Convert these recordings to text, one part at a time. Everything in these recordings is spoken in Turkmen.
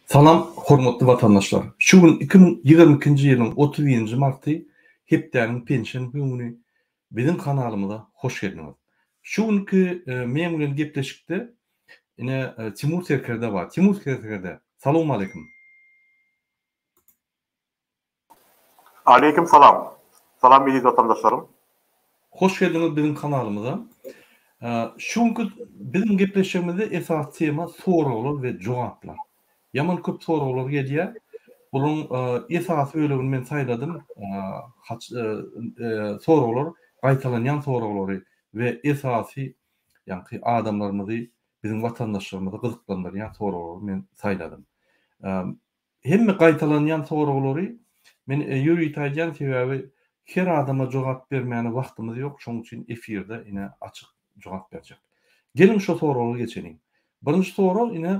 Salam hormatly watandaşlar! Şu gün 2022-nji ýylyň 31-nji marty hepdäniň penşenbe güni biziň kanalymyza hoş geldiňiz. Şu günki meň bilen gepleşikde ine Timur Serkerde bar. Timur Serkerde salowmaleýkim. Aleýkim salam. Salam eziz watandaşlarym. Hoş geldiňiz biziň kanalymyza. Şu günki biziň gepleşigimizde esasy tema soraglar we jogaplar. Ýaman köp soraglar gelýär. Bularyň esasy bölegini men saýladym. Soraglar, gaýtalanýan soraglary we esasy ýaňky adamlarymyzy, biziň watandaşlarymyzy gyzyklandyrýan soraglary men saýladym. Hemme gaýtalanýan soraglary men ýörite aýdýan sebäbi her adama jogap bermäne wagtymyz ýok şoň üçin efirde ine açyk jogap berjek. Geliň şo soraglara geçeliň. Birinji sorag ine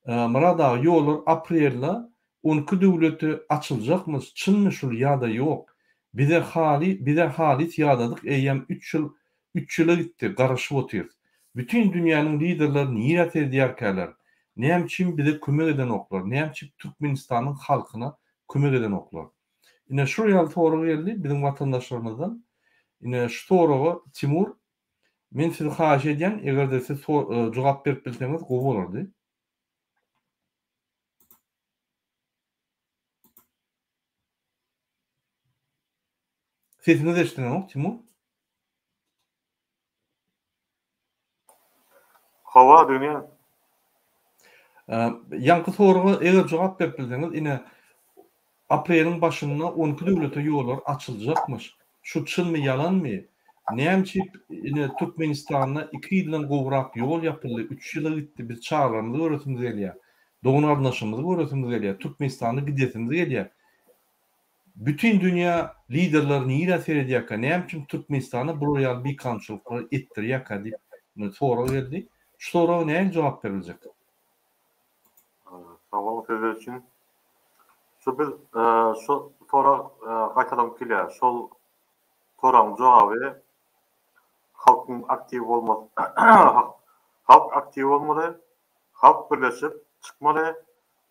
Myrat aga ýollar aprelde 12 döwlete açyljakmyş çynmy şul ýada ýok. Bize haly bize halys ýadadyk eýýäm üç ýyl Üç ýyla gitdi, garaşyp otyrys. Bütin dünýäniň liderleri nirä seredýärkäler? Näme üçin bize kömek edenoklar? Näme üçin Türkmenistanyň halkyna kömek edenoklar? Ine şul ýaly sorag geldi biziň watandaşlarymyzdan. Ine şu soraga Timur, men sizi haýyş edýän, eger-de siz jogap berip bilseňiz gowy bolardy. Sesiňiz eşidilenok Timur. Hawa dünýä. Ýaňky soraga eger jogap berip bilseňiz ine apreliň başynda 12 döwlete ýollar açyljakmyş. Şu çynmy ýalanmy? Näme üçin ine Türkmenistanda 2 ýyldan gowrak ýol ýapyldy, 3 ýyla gitdi biz çagalarymyzy göresimiz gelýär. Dogan garyndaşymyzy göresimiz gelýär. Türkmenistana gidesimiz gelýär. Bütin dünýä liderleri nirä seredýärkä, näme üçin Türkmenistana bular ýaly bikanunçylyklary etdirýärkä diýip sorag geldi. Şu soraga nähili jogap beriljek? Sag boluň sözler üçin. Şu biz şu sorag gaýtalanyp gelýär. Şol soragyň jogaby halkyň aktiw bolmasy halk aktiw bolmaly, halk birleşip çykmaly,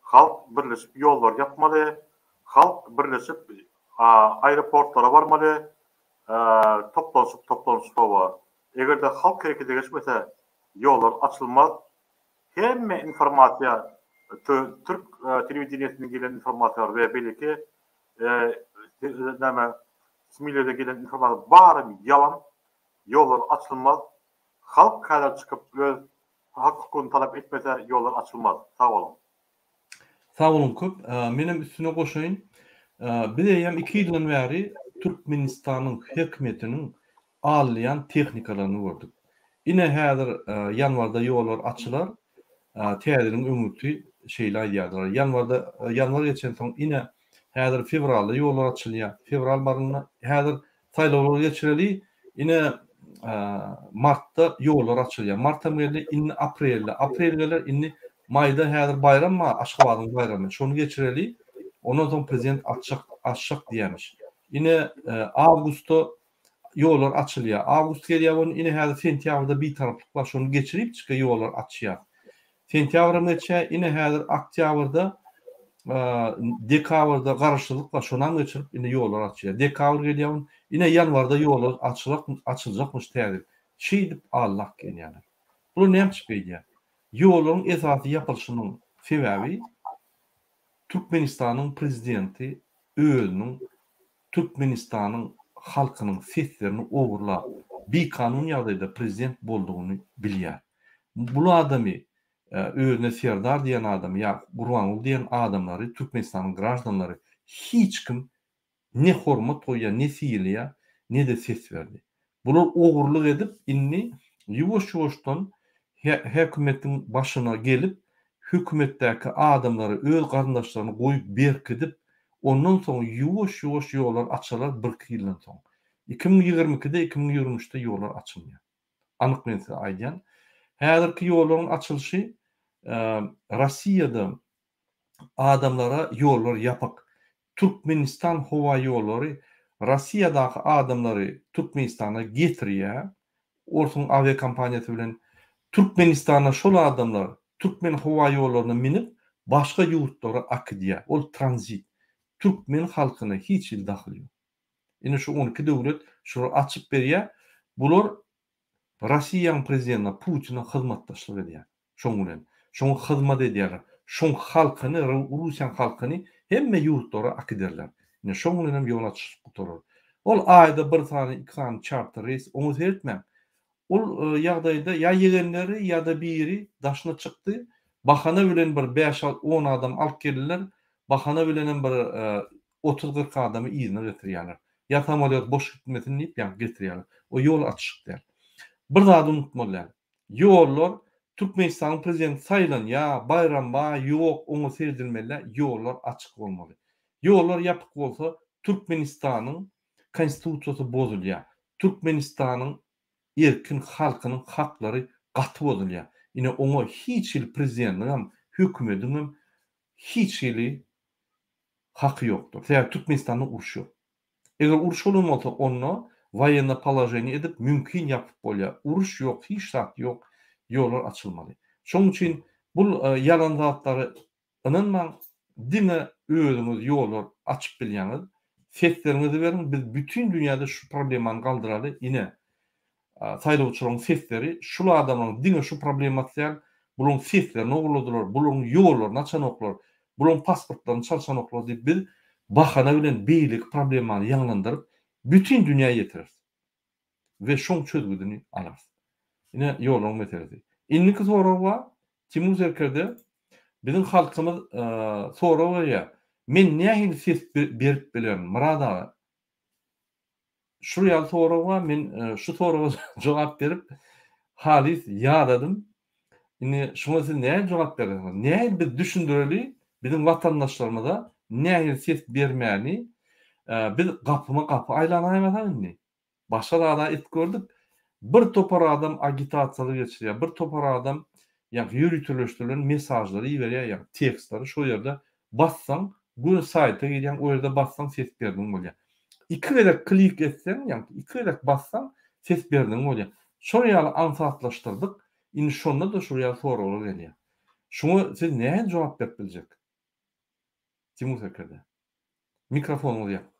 Halk birleşip ýollary ýapmaly, halk birleşip aeroportlara barmaly, toplanyşyp toplanyşyp hawa. Egerde halk herekete geçmese ýollar açylmaz. Hemme informasiýa türk telewideniýesinden gelen informasiýalar we beýleki näme SMI-lerde gelen informasiýalar bary ýalan. Ýollar açylmaz. Halk häzir çykyp öz Hak hukugyny talap etmese ýollar açylmaz. Sag boluň. Sag boluň köp. Menem üstüne goşaýyn. Biz eýýäm iki ýyldan bäri Türkmenistanyň hökümetiniň alýan tehnikalaryny gördük. Ine häzir ýanwarda ýollar açylar. Täze ýylyň öňürti şeýle aýdýardylar. Ýanwarda ýanwar geçensoň ine häzir fewralda ýollar açylýar. Fewral barynda häzir Saýlawlary geçireli, ine, martda ýollar açylýar. Martam geldi, indi aprelde. Aprel geler, indi maýda häzir baýram bar, Aşgabadyň baýramy. Şony geçireli, ondan soň prezident açjak, açjak diýýärmiş. Ine, awgustda ýollar açylýar. Awgust gelýär, ony ine häzir sentýabrda bitaraplyk bar, şony geçiripçike ýollar açýar. Sentýabram geçýär, ine häzir oktýabrda, dekabrda garaşsyzlyk bar, şonam geçirip indi ýollar açýar. Dekabr gelýär, ine ýanwarda ýollar açylak, açyljakmyş täze. Şeýdip allak gelýärler. Bular näme üçin beýdýär? Ýollaryň esasy ýapylyşynyň sebäbi Türkmenistanyň prezidenti özüniň Türkmenistanyň halkynyň seslerini ogurlap, bikanun ýagdaýda prezident boldugyny bilýär. Bul adamy, özüne Serdar diýen adamy ýa Gurbanguly diýen adamlary Türkmenistanyň graždanlary hiç kim ne hormat goýýar, ne sylaýar, ne-de ses berdi. Bular ogurlyk edip, indi ýuwaş-ýuwaşdan häkimetiň başyna gelip, hökümetdäki adamlary, öz garyndaşlaryny goýup berkidip, ondan soň ýuwaş-ýuwaş ýollar açarlar birki ýyldan soň. 2022-de, 2023-de ýollar açylmaýar. Anyk men size aýdýan. Häzirki ýollaryň açylyşy Rossiýada adamlara ýollar ýapyk. Türkmenistan howa ýollary Rossiýadaky adamlary Türkmenistana getirýär. Orsuň awiakompaniýasy bilen Türkmenistana şol adamlar Türkmen howa ýollaryna minip. başga ýurtlara akydýar. Ol tranzit. Türkmen halkyna hiç hili dahyly ýok. Ine şu 12 döwlet şulary açyp berýär. Bular Rossiýanyň prezidentine Putine hyzmatdaşlyk edýär. Şoň bilen. Şoňa hyzmat edýärler. Şoň halkyny, Russiýanyň halkyny hemme ýurtlara akiderler. Ine şoň bilen hem ýol açyşyk gutarar. Ol aýda bir sany, iki sany çarter reýs, oňa seretmäň. Ol ýagdaýda ýa ýegenleri ýa-da biri daşyna çykdy, bahana bilen bir bäş-on adam alyp geldiler, bahana bilenem bir otuz-kyrk adamy yzyna getirýärler. Ýa samolýot boş gitmesin diýip ýa getirýärler. O ýol açyşyk däl. Bir zady unutmaly däl. Ýollar Türkmenistanyň prezidenti saýlanýa, baýram bar, ýok oňa seredilmeli däl, ýollar açyk bolmaly. Ýollar ýapyk bolsa Türkmenistanyň konstitusiýasy bozulýar. Türkmenistanyň erkin halkynyň haklary gaty bozulýar. Ine oňa hiç hili prezidentiňem, hökümediňem hiç hili haky ýokdur. Sebäbi Türkmenistanda uruş ýok. Eger uruş bolan bolsa onda woýenno položeniýe edip mümkin ýapyp bolýar. Uruş ýok hiç zat ýok ýollar açylmaly. Şoň üçin bul ýalan zatlary ynanmaň diňe özüňiz ýollar açyp bilýäňiz. Sesleriňizi beriň biz bütin dünýäde şu problemany galdyraly ine saýlawçylaryň sesleri şul adamlaryň diňe şu problemasy däl bularyň seslerini ogurladylar bularyň ýollaryny açanoklar bularyň pasportlaryny çalşanoklar diýip biz bahana bilen beýleki problemany ýaňlandyryp bütin dünýä ýetireris we şoň çözgüdini alarys. Ine ýollaryň meselesi. Indiki sorag bar Timur serkerde biziň halkymyz sorag berýär men nähili ses berip bilerin Myrat aga Şul ýaly sorag bar, men şu soraga jogap berip halys ýadadym. Indi şuňa siz nähili jogap berersiňiz? Nähili biz düşündireli biziň watandaşlarymyza nähili ses bermäni? Biz gapyma gapy aýlanaýmasak indi. Başga zada et gördük. Bir topar adam agitasiýalar geçirýär, bir topar adam ýa ýöriteleşdirilen mesažlary iberýär, ýa tekstleri şo ýerde bassaň göni saýta girýäň, o ýerde bassaň ses berdiň bolýar. Iki gezek klik etseň, ýagny iki gezek bassaň ses berdiň bolýar. Şol ýaly aňsatlaşdyrdyk. Indi şonda-da şol ýaly soraglar gelýär. Şuňa siz nähili jogap berip biljek? Timur serkerde. Mikrofonyňyzy ýapyň.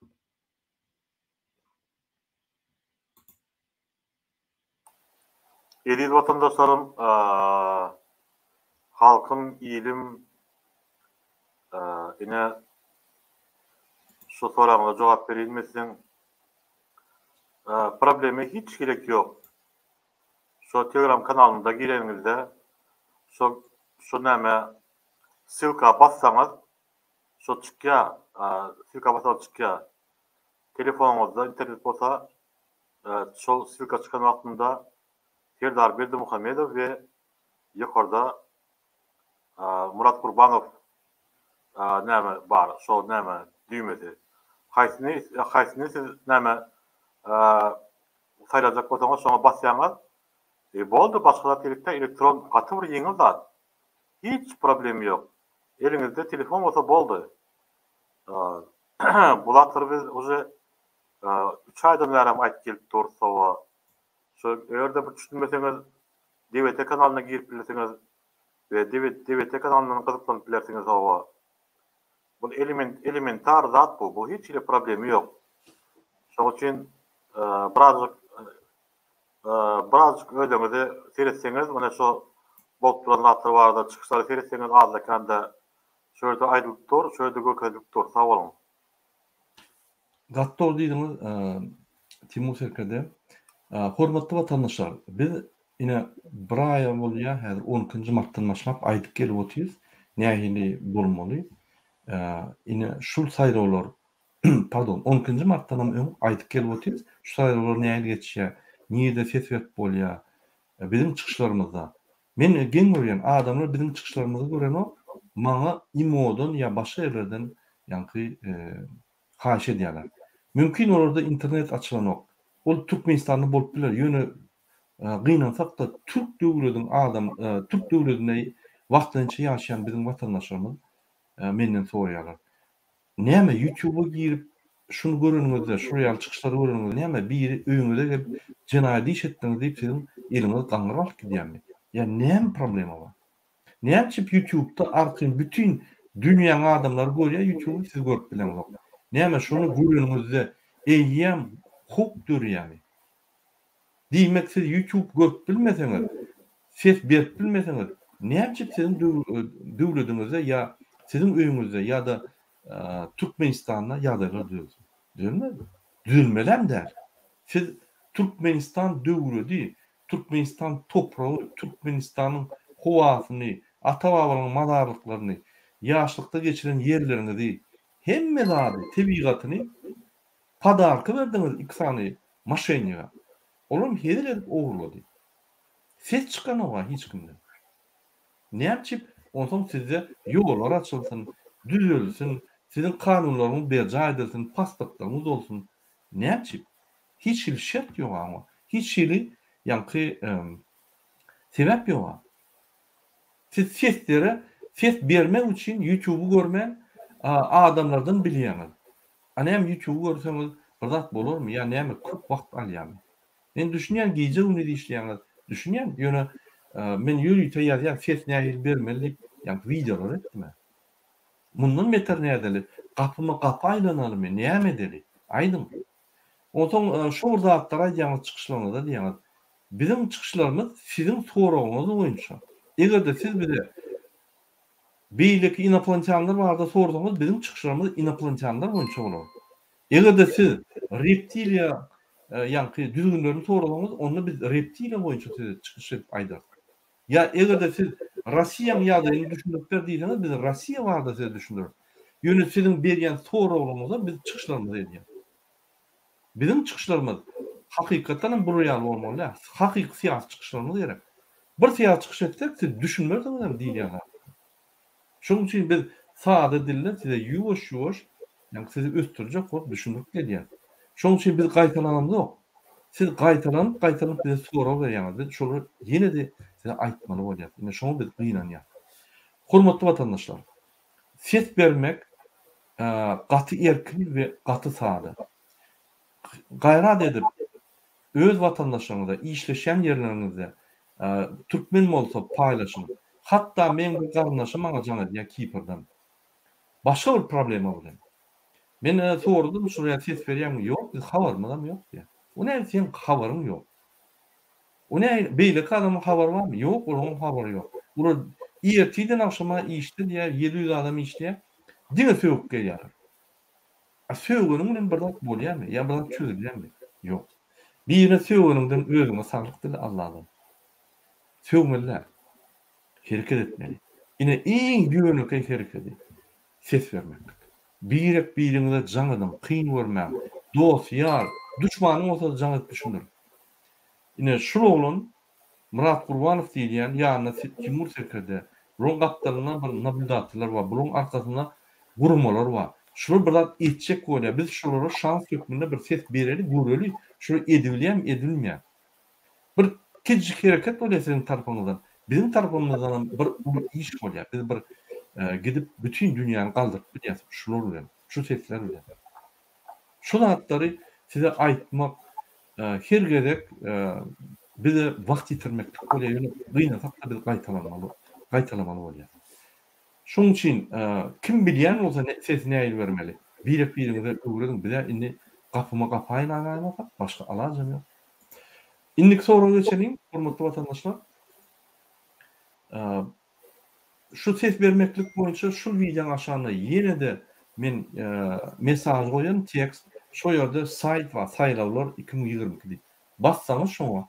Eziz watandaşlarym, halkym, ilim, ine şu soragyňyza jogap bereýin men siziň. Problema hiç gerek ýok. Şo Telegram kanalymda gireniňizde şo şo näme ssylka bassaňyz şo çykýar, ssylka bassaňyz çykýar. Telefonyňyzda internet bolsa Şol ssylka çykan wagtynda Serdar Berdimuhamedow we ýokarda Murat Gurbanow näme bar, şol näme düwmesi. Haýsyny haýsyny siz näme saýlajak bolsaňyz şoňa basýaňyz. E boldy başga zat gerek däl elektron gaty bir ýeňil zat. Hiç problemi ýok. Eliňizde telefon bolsa boldy. Bu zatlary biz uje Üç aýdan bärem aýdyp gelip durus hawa. Şu eger-de bir düşünmeseňiz DVT kanalyna girip bilersiňiz we DVT kanalyndan gyzyklanyp bilersiňiz hawa. Bu element elementar zat bu. Bu hiç hili problemi ýok. Şoň üçin birazjyk birazjyk özüňizi seretseňiz mine şu bolup duran zatlar barada çykyşlary seretseňiz azda-kände şu ýerde aýdylyp dur, şu ýerde görkezilip dur. Sag boluň. Gaty dogry diýdiňiz Timur serkerde. Hormatly watandaşlar, biz ine bir aýa bolýar, häzir on ikinji martdan başlap aýdyp gelip otyrys, nähili bolmaly. Ine şul saýlawlar, pardon, on ikinji martdanam öň aýdyp gelip otyrys, şu saýlawlar nähili geçýär, nirede ses berip bolýar, biziň çykyşlarymyzda. Men geň görýän, adamlar biziň çykyşlarymyzy görenok, maňa imodan ýa başga ýerlerden ýaňky haýyş edýärler. Mümkin olarda internet açylanok. Ol Türkmenistanda bolup biler, ýöne gynansak-da türk döwlediň adam türk döwledinde wagtlaýynça ýaşaýan biziň watandaşlarymyz menden soraýarlar. Näme ýutuba girip şuny göreniňizde şul ýaly çykyşlary göreniňizde näme biri öýüňize gelip jenaýat iş etdiňiz diýip siziň eliňiz gaňryp alyp gidýärmi? Ýa näme problema bar? Näme üçin ýutubda arkaýyn bütin dünýäň adamlary görýär ýutuby siz görüp bileňzok. Näme şony göreniňizde eýýäm howp dörýärmi? Diýmek siz ýutub görüp bilmeseňiz, ses berip bilmeseňiz, näme üçin siziň döwlediňizde ýa siziň öýüňizde ýa-da Türkmenistanda ýagdaýlar düzelsin? Düzelmez. Düzelmelem däl. Siz Türkmenistan döwledi, Türkmenistan topragy, Türkmenistanyň howasyny, ata-babalaryň mazarlyklaryny, ýaşlykda geçiren ýerleriňizi, hemme zady, tebigatyny podarka berdiňiz iki sany moşenniga. Olam hezil edip ogurlady. Ses çykanok-a hiç kimden. Näme üçin? Onsoň sizde ýollar açylsyn, düzelsin, siziň kanunlaryňyz berjaý edilsin, pasportlaryňyz bolsun. Näme üçin? Hiç hili şert ýok-a oňa. Hiç hili ýaňky sebäp ýok-a. Siz seslere ses bermek üçin ýutuby görmän adamlardan bilýäňiz. A näme ýutuby görseňiz bir zat bolarmy ýa näme köp wagt alýamy? Men düşünýän gije gündiz işleýäňiz düşünýän ýöne men ýörite ýazýan ses nähili bermeli diýip ýaňky wideolar etdim-ä. Mundan beter nädeli gapyma gapy aýlanalymy näme edeli aýdyň. Onsoň şo bir zatlary aýdýaňyz çykyşlaryňyzda diýýäňiz. Biziň çykyşlarymyz siziň soragyňyz boýunça. Eger-de siz bize beýleki inoplanetýanlar barada sorasaňyz biziň çykyşlarymyz inoplanetýanlar boýunça bolar. Eger-de siz reptiliýa ýaňky düzgünlerini sorasaňyz onda biz reptiliýa boýunça size çykyş edip aýdarys. Ýa eger-de siz Rossiýaň ýagdaýyny düşündirip ber diýseňiz, biz Rossiýa barada size düşündireris. Ýöne siziň berýän soraglaryňyza biz çykyşlarymyzy edýäris. Biziň çykyşlarymyz hakykatdan hem bular ýaly bolmaly däl. Hakyky syýasy çykyşlarymyz gerek. Bir syýasy çykyş etsek, siz düşünmersiňiz hem diýilýän zat. Şonuň üçin biz sada dilde size ýuwaş-ýuwaş, ýagny sizi ösdürjek bolup düşündirip gelýäris. Şonuň üçin biz gaýtalanamzok. Siz gaýtalanyp gaýtalanyp bize sorag berýäňiz, biz şolary ýene-de size aýtmaly bolýas. Ine şoňa biz gynanýas. Hormatly watandaşlar, ses bermek gaty erkin we gaty sada. Gaýrat edip öz watandaşlaryňyza, işleşýän ýerleriňizde türkmen bolsa paýlaşyň. Hatda meň bir garyndaşym maňa jaň edýär Kiprden. Başga bir problema bilen. Men soradym şuraya ses berýäňmi? Ýok, biz habarymyzam ýok diýýär. O näme seň habaryň ýok? O näme beýleki adamyň habary barmy? Ýok, olaryň habary ýok. Bular ertirden agşama işde diýýär, 700 adam işleýär. Diňe sögüp gelýärler. A sögeniň bilen bir zat bolýarmy? Ýa bir zat çözülýärmi? Ýok. Birine sögeniňden özüňe saglyk dile Alladan. Sögmeli däl. Hereket etmeli. Ine iň ýönekeý herekedi. Ses bermeklik. Birek biriňize jaň ediň, kyn görmäň. Dost, ýar, duşmanyň bolsa-da jaň edip düşündir. Ine şul oglan Myrat Gurbanow diýilýän ýanynda Timur serkerde, bularyň gapdalynda bir nablýudateller bar, bularyň arkasynda guramalar bar. Şular bir zat etjek bolýar. Biz şulara şans hökmünde bir ses bereli, göreli, şular edibilýärmi, edilmeýärmi. Bir kiçijik hereket bolýar siziň tarapyňyzdan. Biziň tarapymyzdanam bir uly iş bolýar. Biz bir gidip bütin dünýäni galdyryp bilýäris şular bilen, şu sesler bilen. Şu zatlary size aýtmak her gezek bize wagt ýitirmeklik bolýar, ýöne gynansak-da biz gaýtalanmaly, gaýtalamaly bolýar. Şonuň üçin kim bilýän bolsa sesi nähili bermeli, birek-biriňize öwrediň, biz-ä indi gapyma gapy aýlanaýmasak, başga alajam ýok. Indiki soraga geçeliň, hormatly watandaşlar. Şu ses bermeklik boýunça şul wideoň aşagynda ýene-de men mesaj goýan tekst, şo ýerde saýt bar, saýlawlar 2022 diýip. Bassaňyz şoňa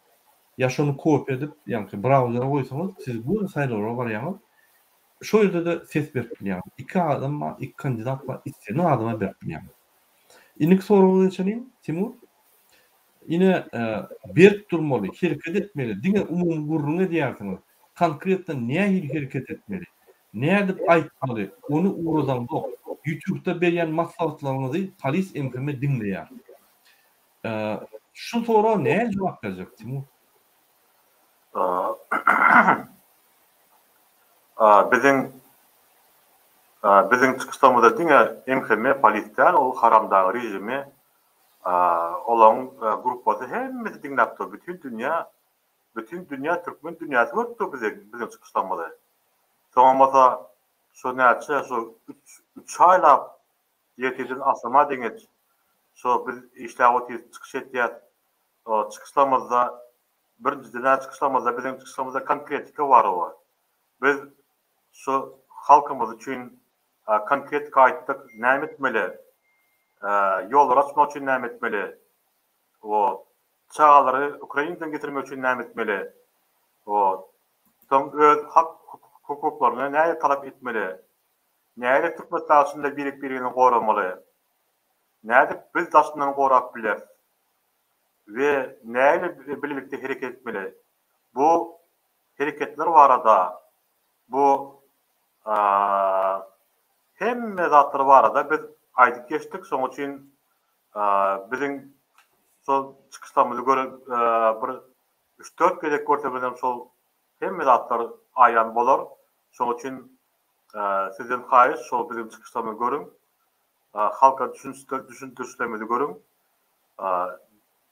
ýa şony kopiýa edip, ýaňky brauzere goýsaňyz, siz göni saýlawlara barýaňyz. Şo ýerde-de ses berip bilýäňiz. Iki adam bar, iki kandidat bar, islendik adama berip bilýäňiz. Indiki soraga geçeliň, Timur. Ine, berk durmaly, hereket etmeli. Diňe umumy gürrüň edýärsiňiz. Konkretno nähili hereket etmeli? Nädip aýtmaly? Ony ugradaňzok. Ýutubda berýän maslahatlaryňyzy polis MHM diňleýär. Şu soraga nähili jogap berjek, Timur? Biziň biziň çykyşlarymyzda diňe MHM polis däl, ol haramdag režimi Olaň gruppasy hemmesi diňläp dur. Bütin dünýä, bütin dünýä türkmen dünýäsi görüp dur bizi, biziň çykyşlarymyzy. Soňam bolsa şu näçe şu üç üç aýlap ertirden agşama deňeç şu biz işläp otyrys, çykyş etýäs. Çykyşlarymyzda birinjiden-ä çykyşlarymyzda biziň çykyşlarymyzda konkretika bar oba. Biz şu halkymyz üçin konkretika aýtdyk, näme etmeli, ýollary açmak üçin näme etmeli, wot, çagalary Ukrainadan getirmek üçin näme etmeli, wot, soň öz hak hukuklaryny nähili talap etmeli, nähili Türkmenistan içinde birek-biregini goramaly, nädip biz daşyndan gorap bileris we nähili bilelikde hereket etmeli, bu hereketler barada bu hemme zatlar barada biz aýdyp geçdik. Şonuň üçin biziň şol çykyşlarymyzy görüp bir üç-dört gezek görseňiz hem şol hemme zatlar aýan bolar. Şonuň üçin sizden haýyş şol biziň çykyşlarymyzy görüň. Halka düşündirişlerimizi görüň.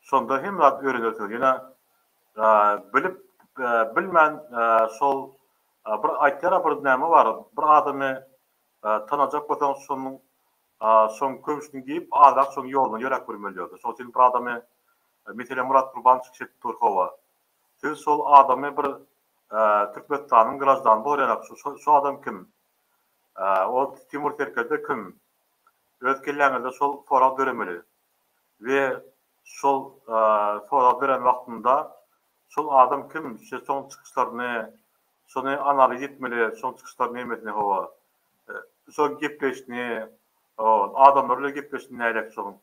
Şonda hemme zat öwrenersiňiz. Ýöne bilip bilmän şol bir aýtýara bir näme bar bir adamy tanajak bolsaň şonuň şoň köwşüni geýip azrak şoň ýolundan ýöräp görmeli diýýär. Şoň üçin bir adamy meselem Myrat Gurban çykyş edip dur hawa. Siz şol adamy bir Türkmenistanyň graždany bolar ýaly şu adam kim? Ol Timur serkerde kim? Öz kelläňizde şol sorag döremeli. We şol sorag beren wagtynda şol adam kim şoň çykyşlaryny şony analiz etmeli şoň çykyşlaryny hemmesini hawa şoň gepleşini adamlar bilen gepleşini nädek şoň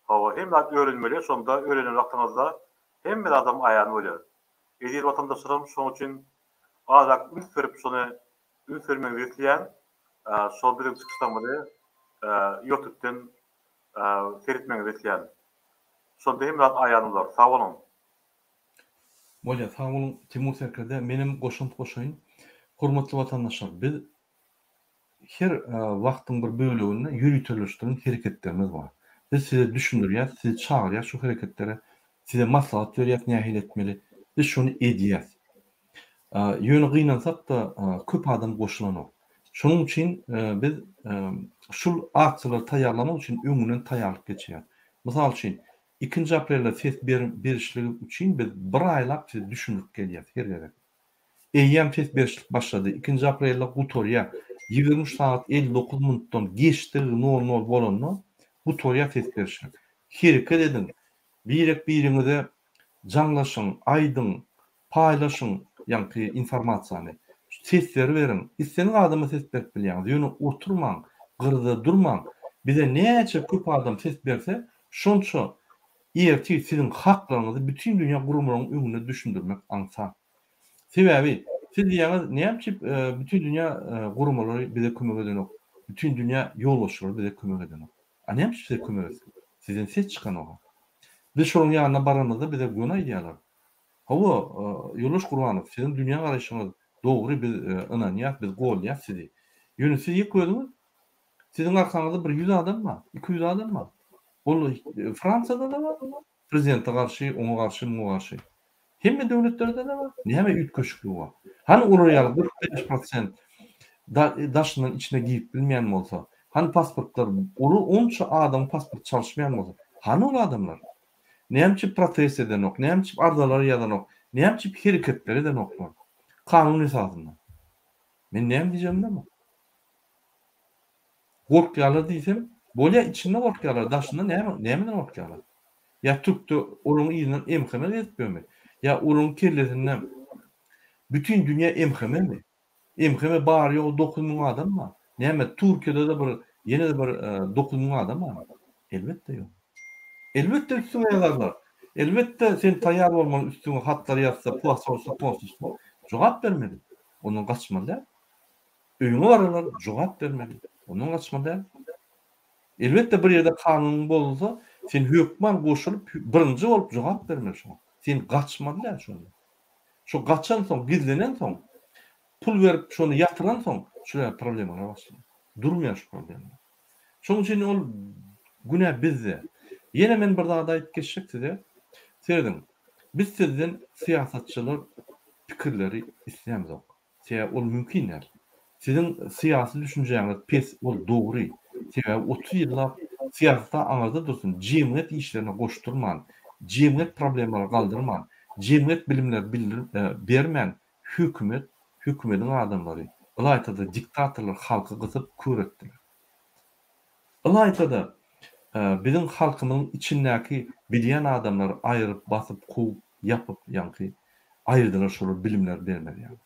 hawa hemme zat öwrenmeli şonda öwrenen wagtyňyzda hemme zadam aýan bolýar eziz watandaşlarym şoň üçin azrak üns berip şony üns bermegiňizi isleýän şol biziň çykyşlarymyzy ýotubden seretmegiňizi isleýän. Şonda hemme zat aýan bolar. Sag boluň. Bolýa sag boluň Timur serkerde menem goşant goşaýyn. Hormatly watandaşlar biz her wagtyň bir böleginde ýöriteleşdirilen hereketlerimiz bar. Biz size düşündirýäs, sizi çagyrýas şu hereketlere, size maslahat berýäs nähili etmeli. Biz şony edýäs. Ýöne gynansak-da köp adam goşulanok. Şonuň üçin biz şul aksiýalary taýýarlamak üçin öňünden taýýarlyk geçirýäris. Mysal üçin, ikinji aprelde ses berişligi üçin biz bir aýlap size düşündirip gelýäris her gezek. Eýýäm ses berişlik başlady, ikinji aprelde gutarýar. 23 sagat 59 minutdan geçdigi nol nol bolanda gutarýar ses berişlik. Hereket ediň, birek-biriňize jaňlaşyň, aýdyň, Paýlaşyň ýaňky informasiýany. Sesleri beriň. Islendik adama ses berip bilýäňiz. Ýöne oturmaň, gyrada durmaň. Bize näçe köp adam ses berse, şonça ertir siziň haklaryňyzy bütin dünýä guramalaryň öňünde düşündirmek aňsat. Sebäbi siz diýýäňiz, näme üçin bütin dünýä guramalary bize kömek edenok, bütin dünýä ýolbaşçylary bize kömek edenok. A näme üçin size kömek etsin? Sizden ses çykanok-a. Biz şolaryň ýanyna baranymyzda bize göni aýdýarlar. Hawa, Ýoldaş Gurbanow, siziň dünýä garaýşyňyz dogry, biz ynanýas, biz goldaýas sizi. Ýöne siz ýeke özüňiz, siziň arkaňyzda bir ýüz adam bar, 200 adam bar. Ol Fransiýada-da bar, prezidente garşy, oňa garşy, muňa garşy. Hemme döwletlerde-de bar. Näme üýtgeşikligi bar? Hany olar ýaly 45 prosent daşyndan içine girip bilmeýän bolsa, hany pasportlar, olar onça adamyň pasporty çalyşmaýan bolsa, hany ol adamlar? Näme üçin protest edenok, näme üçin arzalar ýazanok, näme üçin hereketler edenoklar? Kanun esasynda. Men näme diýjegimi bilemok. Gorkýarlar diýsem, bolýa içinde gorkýarlar, daşynda näme, nämeden gorkýarlar? Ýa türkde olaryň yzyndan MHM gezip ýörmi? Ýa olaryň kellesinde bütin dünýä MHM-mi? MHM bary-ýogy 9000 adam bar. Näme, Türkiýede-de bir, ýene-de bir 9000 adam barmy? Elbetde ýok. Elbetde üstüňe ýazarlar. Elbetde sen taýýar bolmaly üstüňe hatlar ýazsa, posolstwo, konsulstwo jogap bermeli. Ondan gaçmaly däl. Öýüňe bararlar, jogap bermeli. Ondan gaçmaly däl. Elbetde bir ýerde kanunyň bozulsa, sen hökman goşulyp, birinji bolup jogap bermeli şoňa. Sen gaçmaly däl şondan. Şo gaçansoň, gizlenensoň, pul berip şony ýatyransoň şular ýaly problemalar başlaýar. Durmaýar şu problemalar. Şonuň üçin ol günä bizde. Ýene men bir zady aýdyp geçjek size. Serediň, biz sizden syýasatçylar pikirleri islämzok. Sebäbi ol mümkin däl. Siziň syýasy düşünjäňiz pes, ol dogry. Sebäbi 30 ýyllap syýasata aňyrda dursun, jemgyýet işlerine goşdurman, jemgyýet problemalary galdyrman, jemgyýet bilimleri bildirip bermän hökümet, hökümediň adamlary, ylaýta-da diktatorlar halky gysyp kör etdiler. Ylaýta-da biziň halkymyzyň içindäki bilýän adamlary aýryp, basyp, kowup, ýapyp ýaňky aýyrdylar şolar bilimleri bermez ýaly.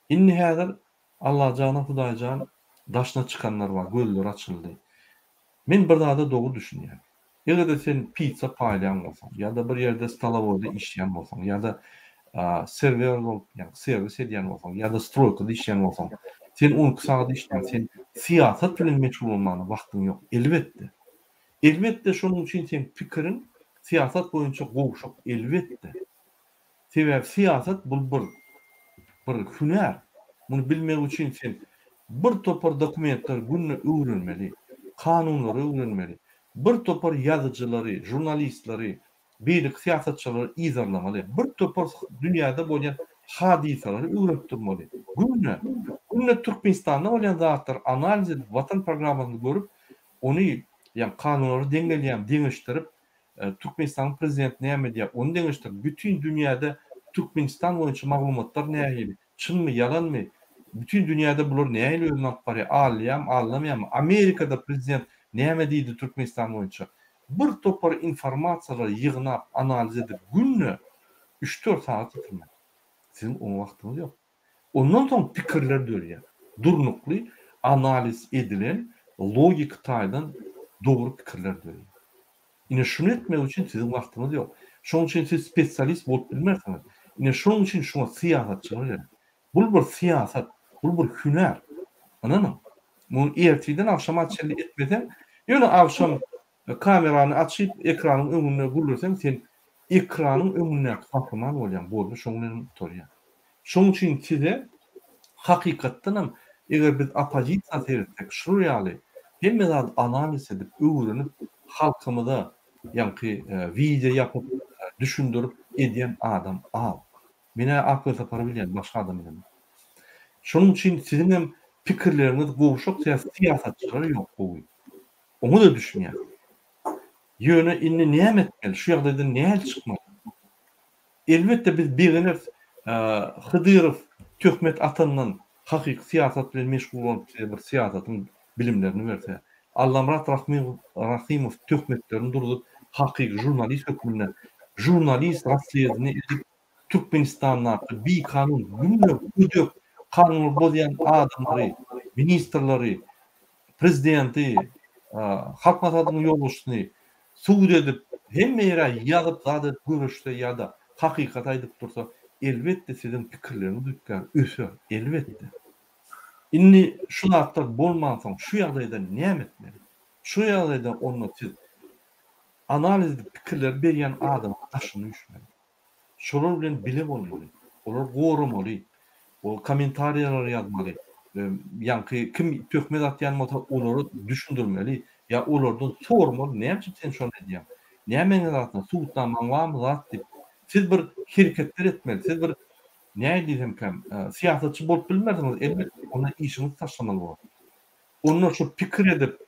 Indi häzir Allajana Hudaýjan daşyna çykanlar bar, gözleri açyldy. Men bir zada dogry düşünýän. Eger-de sen pizza paýlaýan bolsaň, ýa-da bir ýerde stolowoýda işleýän bolsaň, ýa-da serwer bolup, ýagny serwis edýän bolsaň, ýa-da stroýkada işleýän bolsaň, sen 12 sagat işleýäň, sen syýasat bilen meşgul bolmaga wagtyň ýok, elbetde. Elbetde, şonuň üçin seň pikiriň syýasat boýunça gowşak, elbetde. Sebäbi syýasat bul bir bir hünär. Muny bilmek üçin sen bir topar dokumentleri günde öwrenmeli, kanunlary öwrenmeli, bir topar ýazyjylary, žurnalistleri, beýleki syýasatçylary yzarlamaly, bir topar dünýäde bolýan hadysalary öwrenip durmaly. Günde, günde Türkmenistanda bolýan zatlary analiz edip, Watan programmasyny görüp, ony ýa kanunlara deň gelýärmi deňeşdirip, Türkmenistanyň prezidenti näme edýär, ony deňeşdirip, bütin dünýäde Türkmenistan boýunça maglumatlar nähili, çynmy, ýalanmy, bütin dünýäde bular nähili özüni alyp barýar, alýarmy, aldamaýarmy, Amerikada prezident näme diýdi Türkmenistan boýunça, bir topar informasiýalary ýygnap, analiz edip, günde üç-dört sagat ýitirmeli. Siziň oňa wagtyňyz ýok. Ondan soň pikirler dörýär. Durnukly, analiz edilen, logiki taýdan dogry pikirler dörýär. Ine şuny etmek üçin siziň wagtyňyz ýok. Şonuň üçin siz spesialist bolup bilmersiňiz. Ine şonuň üçin şuňa syýasatçylar gerek. Bul bir syýasat, bul bir hünär. Ynanyň. Muny ertirden agşama çenli etmeseň, ýöne agşam Kamerany açyp ekranyň öňünde gürleseň sen ekranyň öňündäki gahryman bolýaň boldy şoň bilenem gutarýar. Şoň üçin size hakykatdanam eger biz oppozisiýa seretsek şular ýaly hemme zady analiz edip öwrenip halkymyza ýaňky wideo ýapyp düşündirip edýän adam az. Menä Ak Welsapary bilýän başga adam bilemok. Şonuň üçin siziňem pikirleriňiz gowşak syýasatçylar ýok gowy. Oňa-da düşünýän. Ýöne indi näme etmeli? Şu ýagdaýdan nähili çykmaly? Elbetde biz begeneris. Hydyrow töhmet atandan hakyky syýasat bilen meşgul bolup size bir syýasatyň bilimlerini berse, Allamyrat Rahymow töhmetlerini durzup hakyky žurnalist hökmünde žurnalist rasledini edip Türkmenistandaky bikanun günde gödek kanunlary bozýan adamlary, ministrleri, prezidenti, Halk Maslahatynyň ýolbaşçysyny sud edip, hemme ýere ýazyp zat edip göreşse ýa-da hakykaty aýdyp dursa, elbetde siziň pikirleriňiz üýtgär, öser, elbetde. Indi şu zatlar bolmansoň şu ýagdaýda näme etmeli? Şu ýagdaýda onda siz analiz edip pikirleri berýän adamyň daşyna üýşmeli. Şolar bilen bile bolmaly. Olary goramaly. O kommentariýalary ýazmaly. Ýaňky kim töhmet atýan bolsa olara düşündirmeli. Ýa olardan sormaly näme üçin sen şony edýäň? Nämäňe zatna subutnamaň barmy zat diýip. Siz bir hereketler etmeli. Siz bir näme diýsemkäm syýasatçy bolup bilmersiňiz elbetde onda işiňizi taşlamaly bolar. Onda şu pikir edip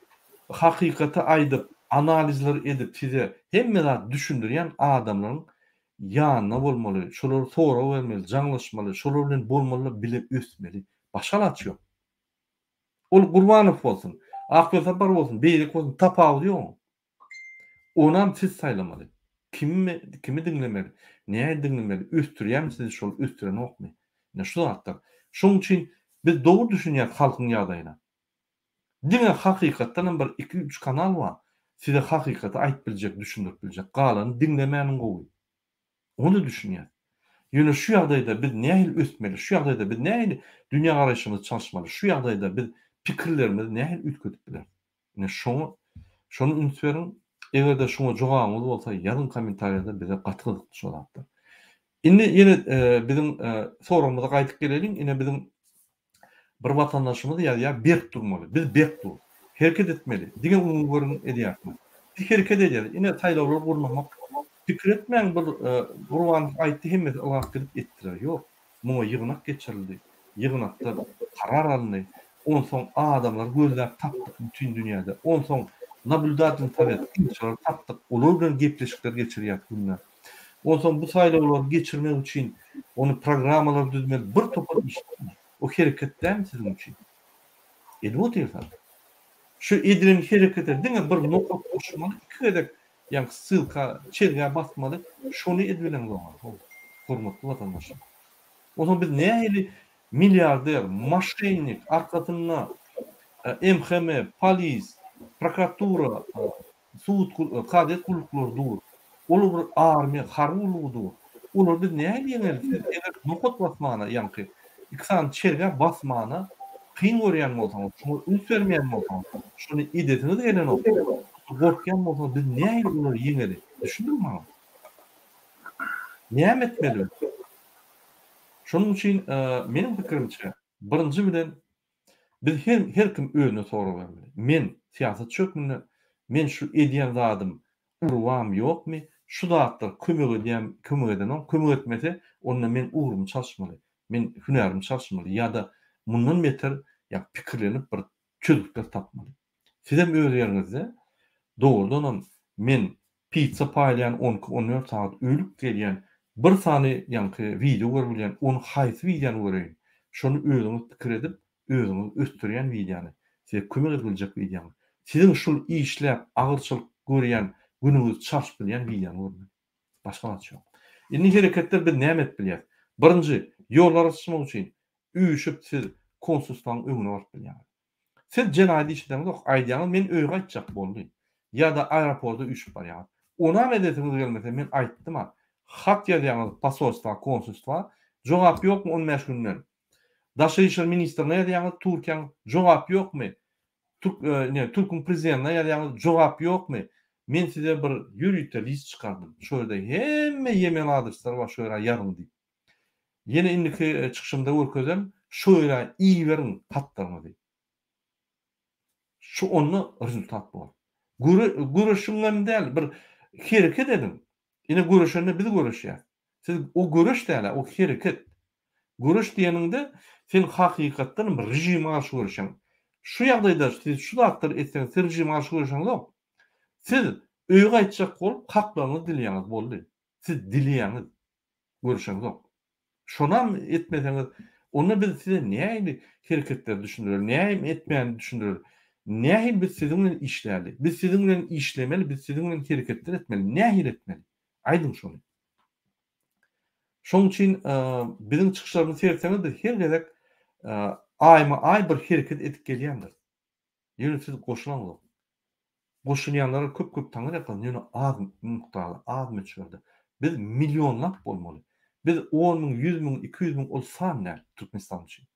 hakykaty aýdyp analizler edip size hemme zat düşündirýän adamlaryň ýanynda bolmaly, şolara sorag bermeli, jaňlaşmaly, şolar bilen bolmaly bile ösmeli. Başga alaç ýok. Ol Gurbanow bolsun, Akbelsapar bolsun, beýleki bolsun tapawudy ýok oň. Onam siz saýlamaly. Kimi kimi diňlemeli, nähili diňlemeli, ösdürýärmi sizi şol, ösdürenokmy? Ine şu zatlar. Şonuň üçin biz dogry düşünýäs halkyň ýagdaýyna. Diňe hakykatdanam bir iki-üç kanal bar, size hakykaty aýyp biljek, düşündirip biljek. Galany diňlemäniň gowy. Ony düşünýäs. Ýöne şu ýagdaýda biz nähili ösmeli, şu ýagdaýda biz nähili dünýägaraýşymyzy çalyşmaly, şu ýagdaýda biz pikirlerimizi nähili üýtgedip bileris? Ine şoňa şony üns beriň. Eger-de şuňa jogabyňyz bolsa ýazyň kommentariýada bize gaty gyzykly şo zatlar. Indi ýene biziň soragymyza gaýdyp geleliň. Ine biziň bir watandaşymyz ýazýar berk durmaly. Biz berk dur. Hereket etmeli. Diňe umumy görüň edýärsiňiz. Biz hereket edýäris. Ine saýlawlary gurnamak pikir etmäň bir Gurbanow aýtdy hemmesi ylgap gidip etdiler. Ýok. Muňa ýygnak geçirildi. Ýygnakda karar alyndy. Onsoň adamlary gözläp tapdyk bütin dünýäde. Onsoň nablýudatelnyý sowet, synçylary tapdyk, olar bilen gepleşikler geçirýäs günde. Onsoň bu saýlawlary geçirmek üçin ony programmalary düzmeli bir topar iş bar. O hereket dälmi siziň üçin? Edip otyrsyňyz. Şu edilen herekete diňe bir nokat goşmaly, iki gezek ýaňky ssylka, çelgä basmaly, şony edibileňzok-a, how, hormatly watandaşlar. Onsoň biz nähili milliarder, moşennik, arkasynda MHM, polis, prokuratura, sud, kazyýet gulluklary dur. Ol bir armiýa, harby gullugy dur. Olary biz nähili ýeňeris? Siz eger nokat basmana, ýaňky iki sany çelgä basmana kyn görýän bolsaňyz, şoňa üns bermeýän bolsaňyz, şony edesiňiz gelenok, gorkýan bolsaňyz biz nähili olary ýeňeli? Düşündiň maňa? Näme etmeli biz? Şonuň üçin meniň pikirimçe, birinji bilen biz her her kim özüne sorag bermeli. Men syýasatçy hökmünde men şu edýän zadym urubam ýokmy, şu zatlar kömek edýämi, kömek edenok, kömek etmese onda men ugrumy çalyşmaly, men hünärimi çalyşmaly ýa-da mundan beter ýa pikirlenip bir çözgütler tapmaly. Sizem öz ýeriňizde dogrudanam men Pizza paýlaýan on iki, on dört sagat ölüp gelýän bir sany ýaňky wideo görüp bilýän ony haýsy wideony göreýin şony özüňiz pikir edip özüňizi ösdürýän wideony size kömek edip biljek wideony siziň şul işläp agyrçylyk görýän günüňizi çalşyp bilýän wideony görmeli başga zat ýok indi hereketler biz näme edip bilýäs birinji ýollar açmak üçin üýşüp siz konsulstwaň öňüne baryp bilýäňiz Siz jenaýat iş edeňizok, aýdýaňyz men öýe gaýtjak boldy. Ýa-da aeroporta üýşüp barýaňyz. Onam edesiňiz gelmese men aýtdym-a, hat ýazýaňyz posolstwa, konsulstwa, jogap ýokmy on bäş günden? Daşary işler ministrine ýazýaňyz Türkiýäň, jogap ýokmy? Türk ne türküň prezidentine ýazýaňyz, jogap ýokmy? Men size bir ýörite list çykardym. Şo ýerde hemme email adresler bar, şo ýere ýazyň diýip. Ýene indiki çykyşymda görkezerin, şo ýere iberiň hatlaryňyzy. Şu onda rezultat bor. Göre, göreşiňem däl, bir hereket ediň. Ine göreşende biz göreşýäs. Siz o göreş däl-ä, o hereket. Göreş diýeniňde sen hakykatdan hem režime garşy göreşýäň. Şu ýagdaýda siz şu zatlary etseňiz siz režime garşy göreşeňizok. Siz öýe gaýtjak bolup haklaryňyzy dileýäňiz boldy. Siz dileýäňiz. Görüşeňzok. Şonam etmeseňiz, onda biz size nähili hereketleri düşündireli, näme etmäni düşündireli, nähili biz siziň bilen işläli, biz siziň bilen işlemeli, biz siziň bilen hereketler etmeli, nähili etmeli? Aýdyň şony. Şonuň üçin biziň çykyşlarymyzy seretseňiz biz her gezek aýma-aý bir hereket edip gelýändiris. Ýöne siz goşulaňzok. Goşulýanlara köp köp taňyrýakasyn, ýöne az mukdarda, az möçberde. Biz millionlap bolmaly. Biz on müň, ýüz müň, 200 müň ol san däl Türkmenistan üçin.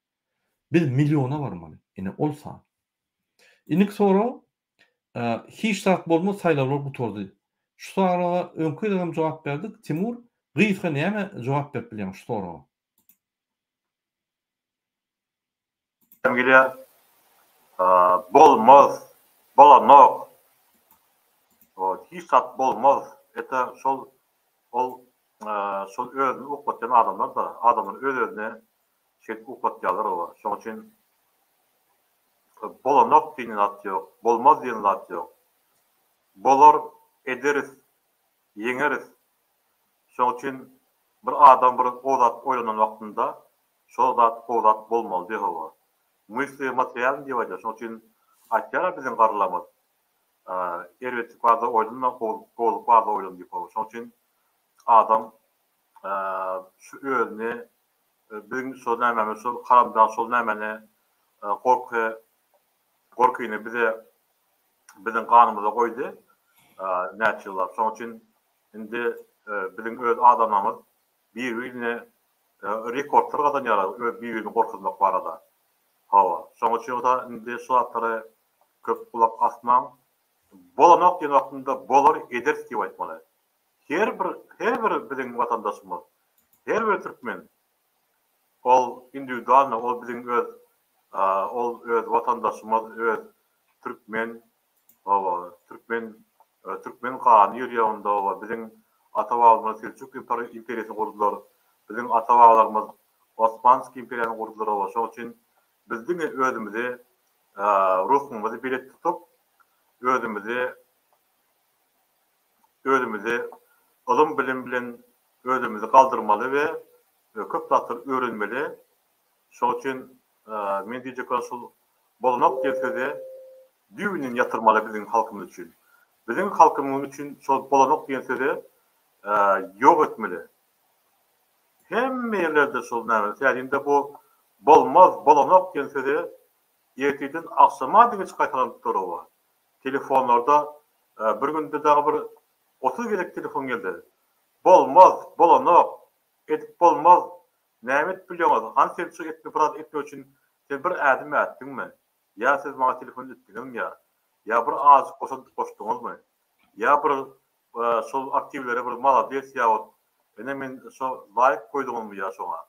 Biz milliona barmaly. Ine ol san. Indiki sorag, hiç zat bolmaz saýlawlar gutardy. Şu soraga öňki gezek hem jogap berdik. Timur, gysga näme jogap berip bilýäň şu soraga? Gelýär. Bolmaz, bolanok. Hiç zat bolmaz. Это şol ol şol özüni uklatýan adamlar-da, adamlar öz-özüne şeýdip uklatýarlar olar. Şonuň üçin bolanok diýen zat ýok, bolmaz diýen zat ýok. Bolar, ederis, ýeňeris. Şonuň üçin bir adam bir gowy zat oýlanan wagtynda şol zat gowy zat bolmaly diýip hawa. Mysli materialny diýip aýdýar. Şonuň üçin aýtýar-a biziň garrylarymyz, erbetlik barada oýlanma, gowulyk barada oýlan diýip hawa. Şonuň üçin adam şu özüni biziň şol nämämiz şol haramdag şol nämäni gorky gorkyny bize biziň ganymyza goýdy näçe ýyllap. Şonuň üçin indi biziň öz adamlarymyz bir-birine rekordlar gazanýarlar öz bir-birini gorkuzmak barada. Hawa, şonuň üçin bolsa indi şu zatlara köp gulak asmaň. Bolanok diýen wagtynda bolar ederis diýip aýtmaly. Her bir her bir biziň watandaşymyz, her bir türkmen ol indiwidualno ol biziň öz ol öz watandaşymyz, öz türkmen Hawa, türkmen türkmen gany ýörýär onda, hawa, biziň ata-babalarymyz Seljuk imperiýasyny gurdular, biziň ata-babalarymyz Osmanskiý imperiýany gurdular, hawa, şonuň üçin. Biz diňe özümizi ruhumyzy belet tutup, özümizi özümizi ylym-bilim bilen özümizi galdyrmaly we köp zatlar öwrenmeli. Şoň üçin men diýjek bolan şul bolanok diýen sözi düýbünden ýatyrmaly biziň halkymyz üçin. Biziň halkymyz üçin şol bolanok diýen sözi ýok etmeli. Hemme ýerlerde şol näme, täzinde bu bolmaz, bolanok diýen sözi ertirden agşama deňiç gaýtalanyp dur-owa. Telefonlarda bir günde dagy bir 30 gezek telefon geldi. Bolmaz, bolanok, edip bolmaz, näme edip bilýäňiz, hany sen şu etme bir zat etmek üçin sen bir ädim ätdiňmi? Ýa siz maňa telefon etdiňizmi ýa? Ýa bir azajyk goşant goşduňyzmy? Ýa bir şol aktiwlere bir malades ýa-ot ine men şo laýk goýduňyzmy ýa şoňa?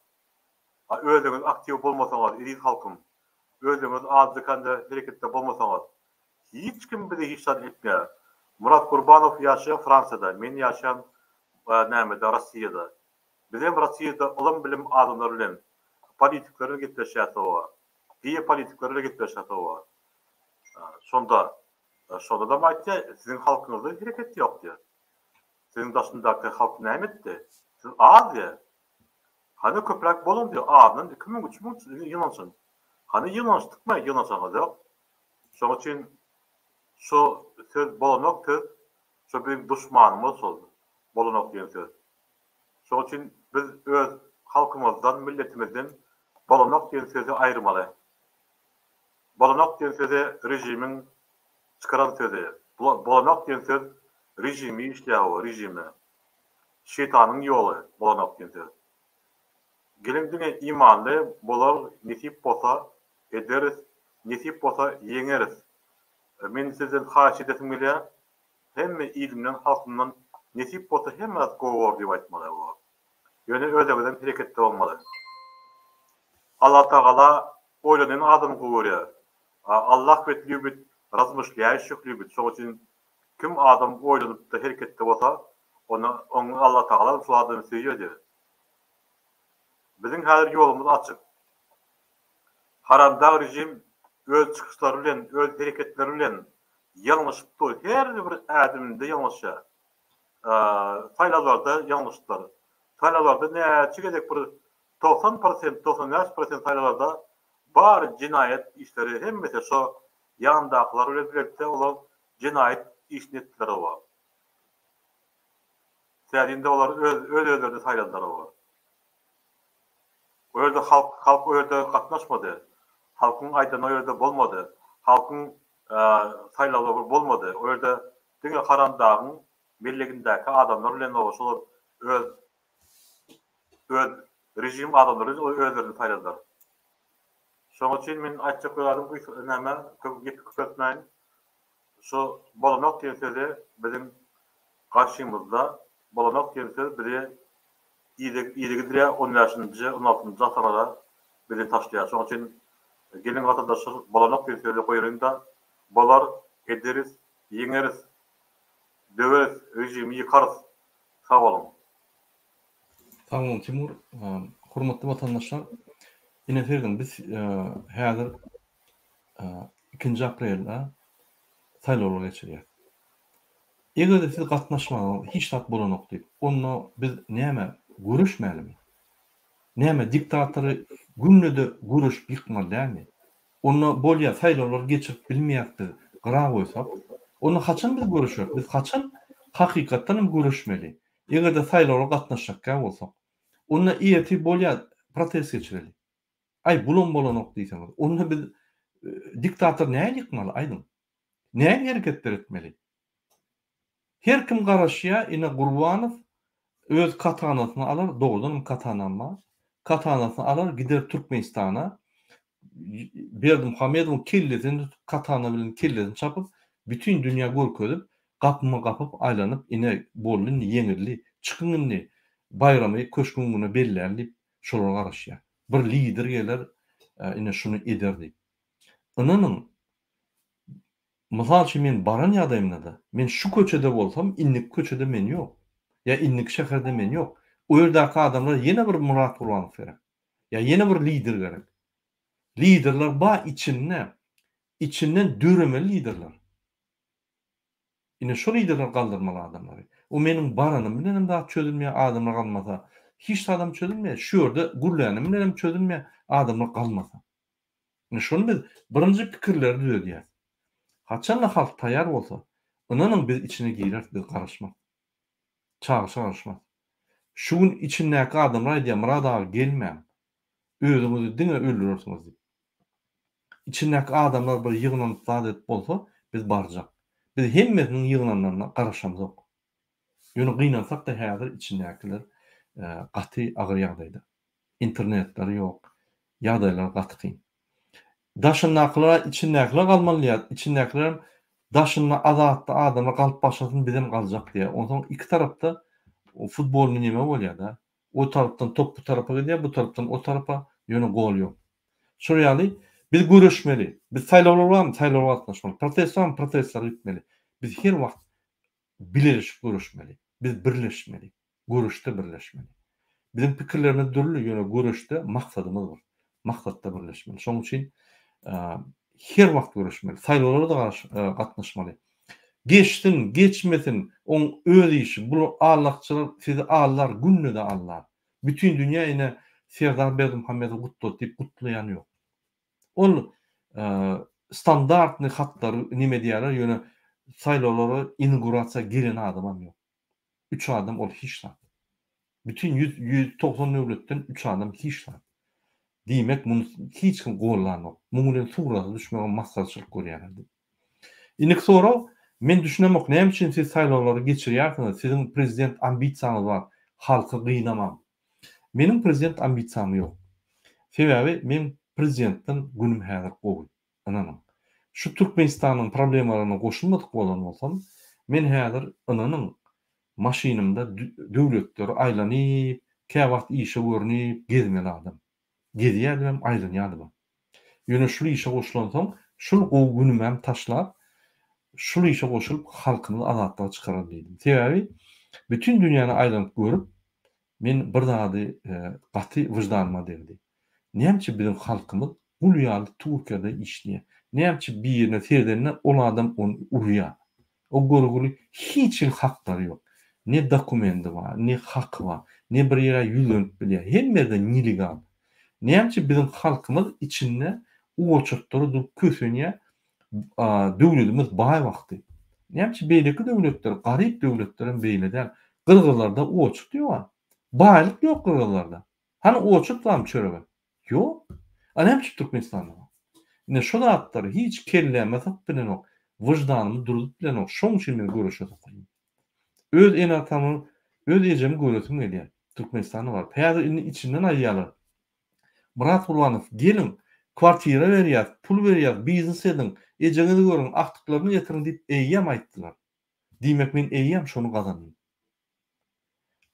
A özüňiz aktiw bolmasaňyz eziz halkym, özüňiz azda-kände hereketde bolmasaňyz, hiç kim bize hiç zat etmeýär. Myrat Gurbanow ýaşaýar Fransiýada, men ýaşaýan nämede Rossiýada. Bizem Rossiýada ylym-bilim adamlar bilen, politikler bilen gepleşýäs hawa. Geopolitikler bilen gepleşýäs hawa. Şonda Şonda-da aýtýar, siziň halkyňyzda hereket ýok diýýär. Siziň daşyndaky halk näme etdi? Siz az diýýär. Hany köpräk boluň diýýär, azyndan 2000, 3000 ýygnanşyň. Hany ýygnanyşdykmy? Ýygnanşaňyz ýok. Şonuň üçin şu söz bolanok söz, şo biziň duşmanymyz şol bolanok diýen söz. Şonuň üçin biz öz halkymyzdan, milletimizden bolanok diýen sözi aýyrmaly. Bolanok diýen sözi režimiň çykaran sözi. Bolanok diýen söz režimi işleýär o režime. Şeýtanyň ýoly bolanok diýen söz. Geliň diňe imanly bolar nesip bolsa ederis nesip bolsa ýeňeris. Men sizden haýyş edesim gelýär hemme ilimden halkymdan nesip bolsa hemme zat gowy bor diýip aýtmaly o. Ýöne özüňizem hereketde bolmaly. Allatagala oýlanýan adamy gowy görýär. Allah wet lýubit razmyşlýaýşih lýubit şoň üçin kim adam oýlanypda hereketde bolsa onda oňa Allatagala şol adamy söýýär diýýär. Biziň häzir ýolumyz açyk. Haramdag režim öz çykyşlary bilen öz hereketleri bilen ýalňyşyp dur her bir ädiminde ýalňyşýar. Saýlawlarda ýalňyşdylar. Saýlawlarda näçe gezek bir 90 prosent, 95 prosent saýlawlarda bar jenaýat işleri hemmesi şo ýanyndakylar bilen bilelikde olar jenaýat işini etdiler oba. Täzinde olar öz öz özlerini saýladylar oba. O ýerde halk halk o ýerde gatnaşmady. Halkyň aýdany o ýerde bolmady. Halkyň saýlawlary bolmady. O ýerde diňe Haramdagyň belligindäki adamlar bilen oba şolar öz öz režim adamlary özlerini saýladylar. Şonuň üçin men aýtjak zadym gysga näme köp gepi köpeltmäýin. Şu bolanok diýen sözi biziň garşymyzda bolanok diýen söz bizi yza gidirýär on bäşinji on altynjy asyrlara bizi taşlaýar. Şonuň üçin geliň watandaşlar bolanok diýen sözi goýalyňda bolar ederis ýeňeris döweris režimi ýykarys sag boluň. Sag boluň Timur. Hormatly watandaşlar, ine serediň biz häzir ikinji aprelde saýlawlar geçirýäs. Eger-de siz gatnaşmasaňyz hiç zat bolanok diýip, onda biz näme göreşmälimi? Näme diktatory günde-de göreşip ýykmaly dälmi? Onda bolýa saýlawlary geçirip bilmeýäs biz gyra goýsak. Onda haçan biz göreşeris? Biz haçan hakykatdan hem göreşmeli? Eger-de saýlawlara gatnaşjakkä bolsak. Onda ertir bolýa protest geçireli. Aý bulam bolanok diýseňiz. Onda biz diktatory nähili ýykmaly aýdyň? Nähili hereketler etmeli? Her kim garaşýar, ine Gurbanow öz katanasyny alar, dogrudanam katanam bar. Katanasyny alar, gider Türkmenistana. Berdimuhamedowyň kellesini tutup, katana bilen kellesini çapyp, bütin dünýä görkezip, gapyma gapyp aýlanyp, ine boldy indi ýeňildi, çykyň indi baýramy köşgüň öňünde belläli diýip, şolara garaşýar. Bir lider geler, ine şuny eder diýip. Ynanyň, Mysal üçin men baran ýagdaýymda-da, men şu köçede bolsam, indiki köçede men ýok. Ýa indiki şäherde men ýok. O ýerdäki adamlara ýene bir Myrat Gurbanow gerek. Ýa ýene bir lider gerek. Liderler bar içinde, içinden döremeli liderler. Ine şo liderler galdyrmaly adamlary. O meniň baranym bilenem zat çözülmeýär, adamlar galmasa. Hiç zadam çözülmeýär. Şu ýerde gürlänim bilenem çözülmeýär, adamlar galmasa. Ine şony biz birinji pikirleri düzedýäs. Haçanda halk taýýar bolsa, ynanyň biz içine gireris, biz garaşmarys. Çagyşa garaşmarys. Şu gün içindäki adamlar aýdýar, Myrat aga gelmäň. Özüňizi diňe öldürersiňiz diýip. Içindäki adamlar bir ýygnanyp zat edip bolsa, biz barjak. Biz hemmesiniň ýygnanlaryna garaşamzok. Ýöne gynansak-da häzir içindäkiler gaty agyr ýagdaýda. Internetleri ýok. Ýagdaýlary gaty kyn. Daşyndakylar içindäkiler galmaly diýýär. Içindäkilerem daşynda azatda adamlar galyp başlasyn bizem galjak diýýär. Onsoň iki tarapda futbolny neme bolýar-da. O tarapdan top bu tarapa gidýär, bu tarapdan o tarapa, ýöne gol ýok. Şol ýaly biz göreşmeli. Biz saýlawlar barmy, saýlawlara gatnaşmaly. Protest barmy, protestlere gitmeli. Biz her wagt bileleşip göreşmeli. Biz birleşmeli. Göreşde birleşmeli. Biziň pikirlerimiz dürli, ýöne göreşde maksadymyz bir. Maksatda birleşmeli. Şonuň üçin her wagt göreşmeli. Saýlawlara-da gatnaşmaly. Geçsin, geçmesin, oň öz işi. Bular allakçylar sizi aldar, günde-de aldar. Bütin dünýä ine Serdar Berdimuhamedowy gutlady diýip gutlaýan ýok. Ol standartny hatlary neme edýärler, ýöne saýlawlara inaugurasiýa gelen adamam ýok. Üç adam ol hiç zat. Bütin 190 döwletden üç adam hiç zat. Diýmek muny hiç kim gollanok. Muň bilen surata düşmegem masgaraçylyk görýärler diýip. Indiki sorag, men düşünemok näme üçin siz saýlawlary geçirýärsiňiz, siziň prezident ambisiýaňyz bar, halky gynamaň. Meniň prezident ambisiýam ýok. Sebäbi meň prezidentden günüm häzir gowy. Ynanyň. Şu Türkmenistanyň problemalaryna goşulmadyk bolan bolsam, men häzir ynanyň maşynymda döwletleri aýlanyp, käwagt işe görnüp gezmeli adam. Gezýädimem, aýlanýadymam. Ýöne şul işe goşulansoň, şul gowy günümäm taşlap, şul işe goşulyp halkymyzy azatlyga çykararyn diýdim. Sebäbi bütin dünýäni aýlanyp görüp, Men bir zady gaty wyždanyma degdi. Näme üçin biziň halkymyz gul ýaly Türkiýede işleýär? Näme üçin birine seredende ol adam ony urýar? O görgüli hiç hili haklary ýok. Ne dokumendi bar, ne haky bar, ne bir ýere ýüzlenip bilýär. Hemme ýerde nelegal. Näme üçin biziň halkymyz içinde oçurtlara durup kösenýär? Döwletimiz baý wagty. Näme üçin beýleki döwletler, garyp döwletlerem beýle däl. Gyrgyzlarda oçurt ýok-a. Baýlyk ýok gyrgyzlarda. Hany oçurt barmy çörege? Ýok. A näme üçin Türkmenistanda bar? Ine şu zatlary hiç kelläme salyp bilenok, wyždanymy durzup bilenok. Şoň üçin men göreşe sokuldym. Öz ene-atamy, öz ejemi göresim gelýär. Türkmenistana baryp. Häzir indi içinden aýdýarlar. Myrat Gurbanow, geliň, kwartira berýäs, pul berýäs, biznes ediň, ejeňizi görüň, agtyklaryny getiriň diýip eýýäm aýtdylar. Diýmek men eýýäm şony gazandym.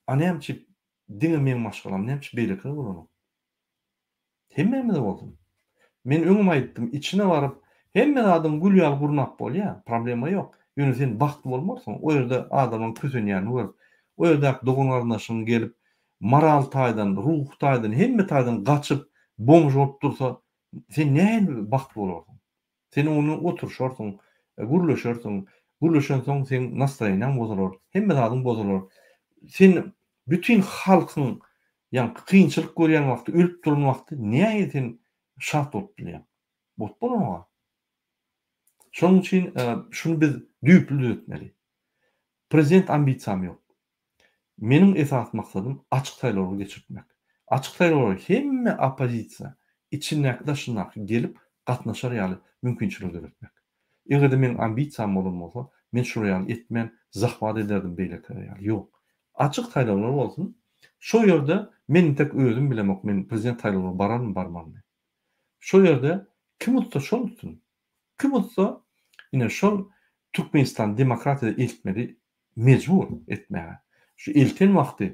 A näme üçin diňe meň maşgalam, näme üçin beýlekiler bolanok? Hemmämize bolsun. Men öňem aýtdym, içine baryp, hemme zadyňy gül ýaly gurnap bolýar, problema ýok. Ýöne sen bagtly bolmarsyň, o ýerde adamlaryň kösenýänini görüp, o ýerdäki dogan-garyndaşyň gelip, moral taýdan, ruhy taýdan, hemme taýdan gaçyp, bomž bolup dursa, sen nähili bagtly bolarsyň? Sen oň bilen oturyşarsyň, gürleşersiň, gürleşensoň seň nastroýeniýaň bozular, hemme zadyň bozular. Sen bütin halkyň ýaňky kynçylyk görýän wagty, ölüp duran wagty nähili sen şat bolup bilýäň? Bolup bolanok-a. Şonuň üçin şuny biz düýpli düzetmeli. Prezident ambisiýam ýok. Meniň esasy maksadym açyk saýlawlary geçirtmek. Açyk saýlawlara hemme oppozisiýa, içindäki daşyndaky gelip gatnaşar ýaly mümkinçiligi döretmek. Eger-de meniň ambisiýam bolan bolsa, men şular ýaly etmän zahwat ederdim beýlekiler ýaly. Ýok. Açyk saýlawlar bolsun. Şo ýerde men intek özüm bilemok men prezident saýlawlaryna bararmy barmarmy. Şo ýerde kim utsa şol utsun. Kim utsa ine şol Türkmenistany demokratiýa eltmeli mejbur etmäge. Şu elten wagty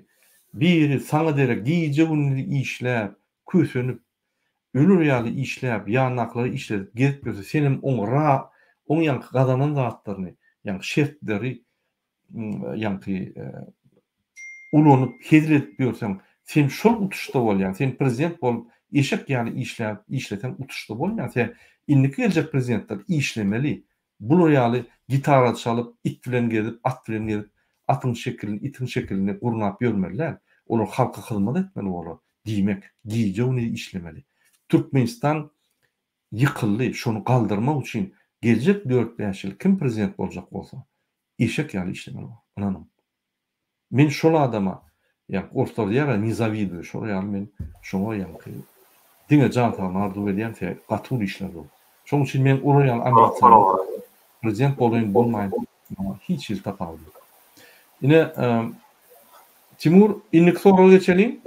biri saňa derek gije-gündiz işläp, kösenip, öler ýaly işläp, ýanyndakylary işledip gezip ýörse, senem oň ra, oň ýaňky gazanan zatlaryny, ýaňky şertleri ýaňky ulanyp, hezil edip ýörseň, sen şol utuşda bolýaň. Sen prezident bolup, Eşek ýaly işläp, işleseň utuşda bolmaýar. Sebäbi indiki geljek prezidentler işlemeli. Bular ýaly gitara çalyp, it bilen gezip, at bilen gezip, atyň şekilini, itiň şekilini gurnap ýörmeli däl. Olar halka hyzmat etmeli bolar. Diýmek, gije-gündiz işlemeli. Türkmenistan ýykyldy, şony galdyrmak üçin geljek dört-bäş ýyl kim prezident boljak bolsa, eşek ýaly işlemeli bolar. Ynanyň. Men şol adama, ýaňky orslar diýýär-ä, ne zawiduýu, şol ýaly men şoňa ýaňky diňe jan saglygyny arzuw edýän, sebäbi gaty uly işler dur. Şonuň üçin men olar ýaly ambisiýam ýok. Prezident bolaýyn, bolmaýyn, maňa hiç hili tapawudy ýok. Ine, Timur, indiki soraga geçeliň.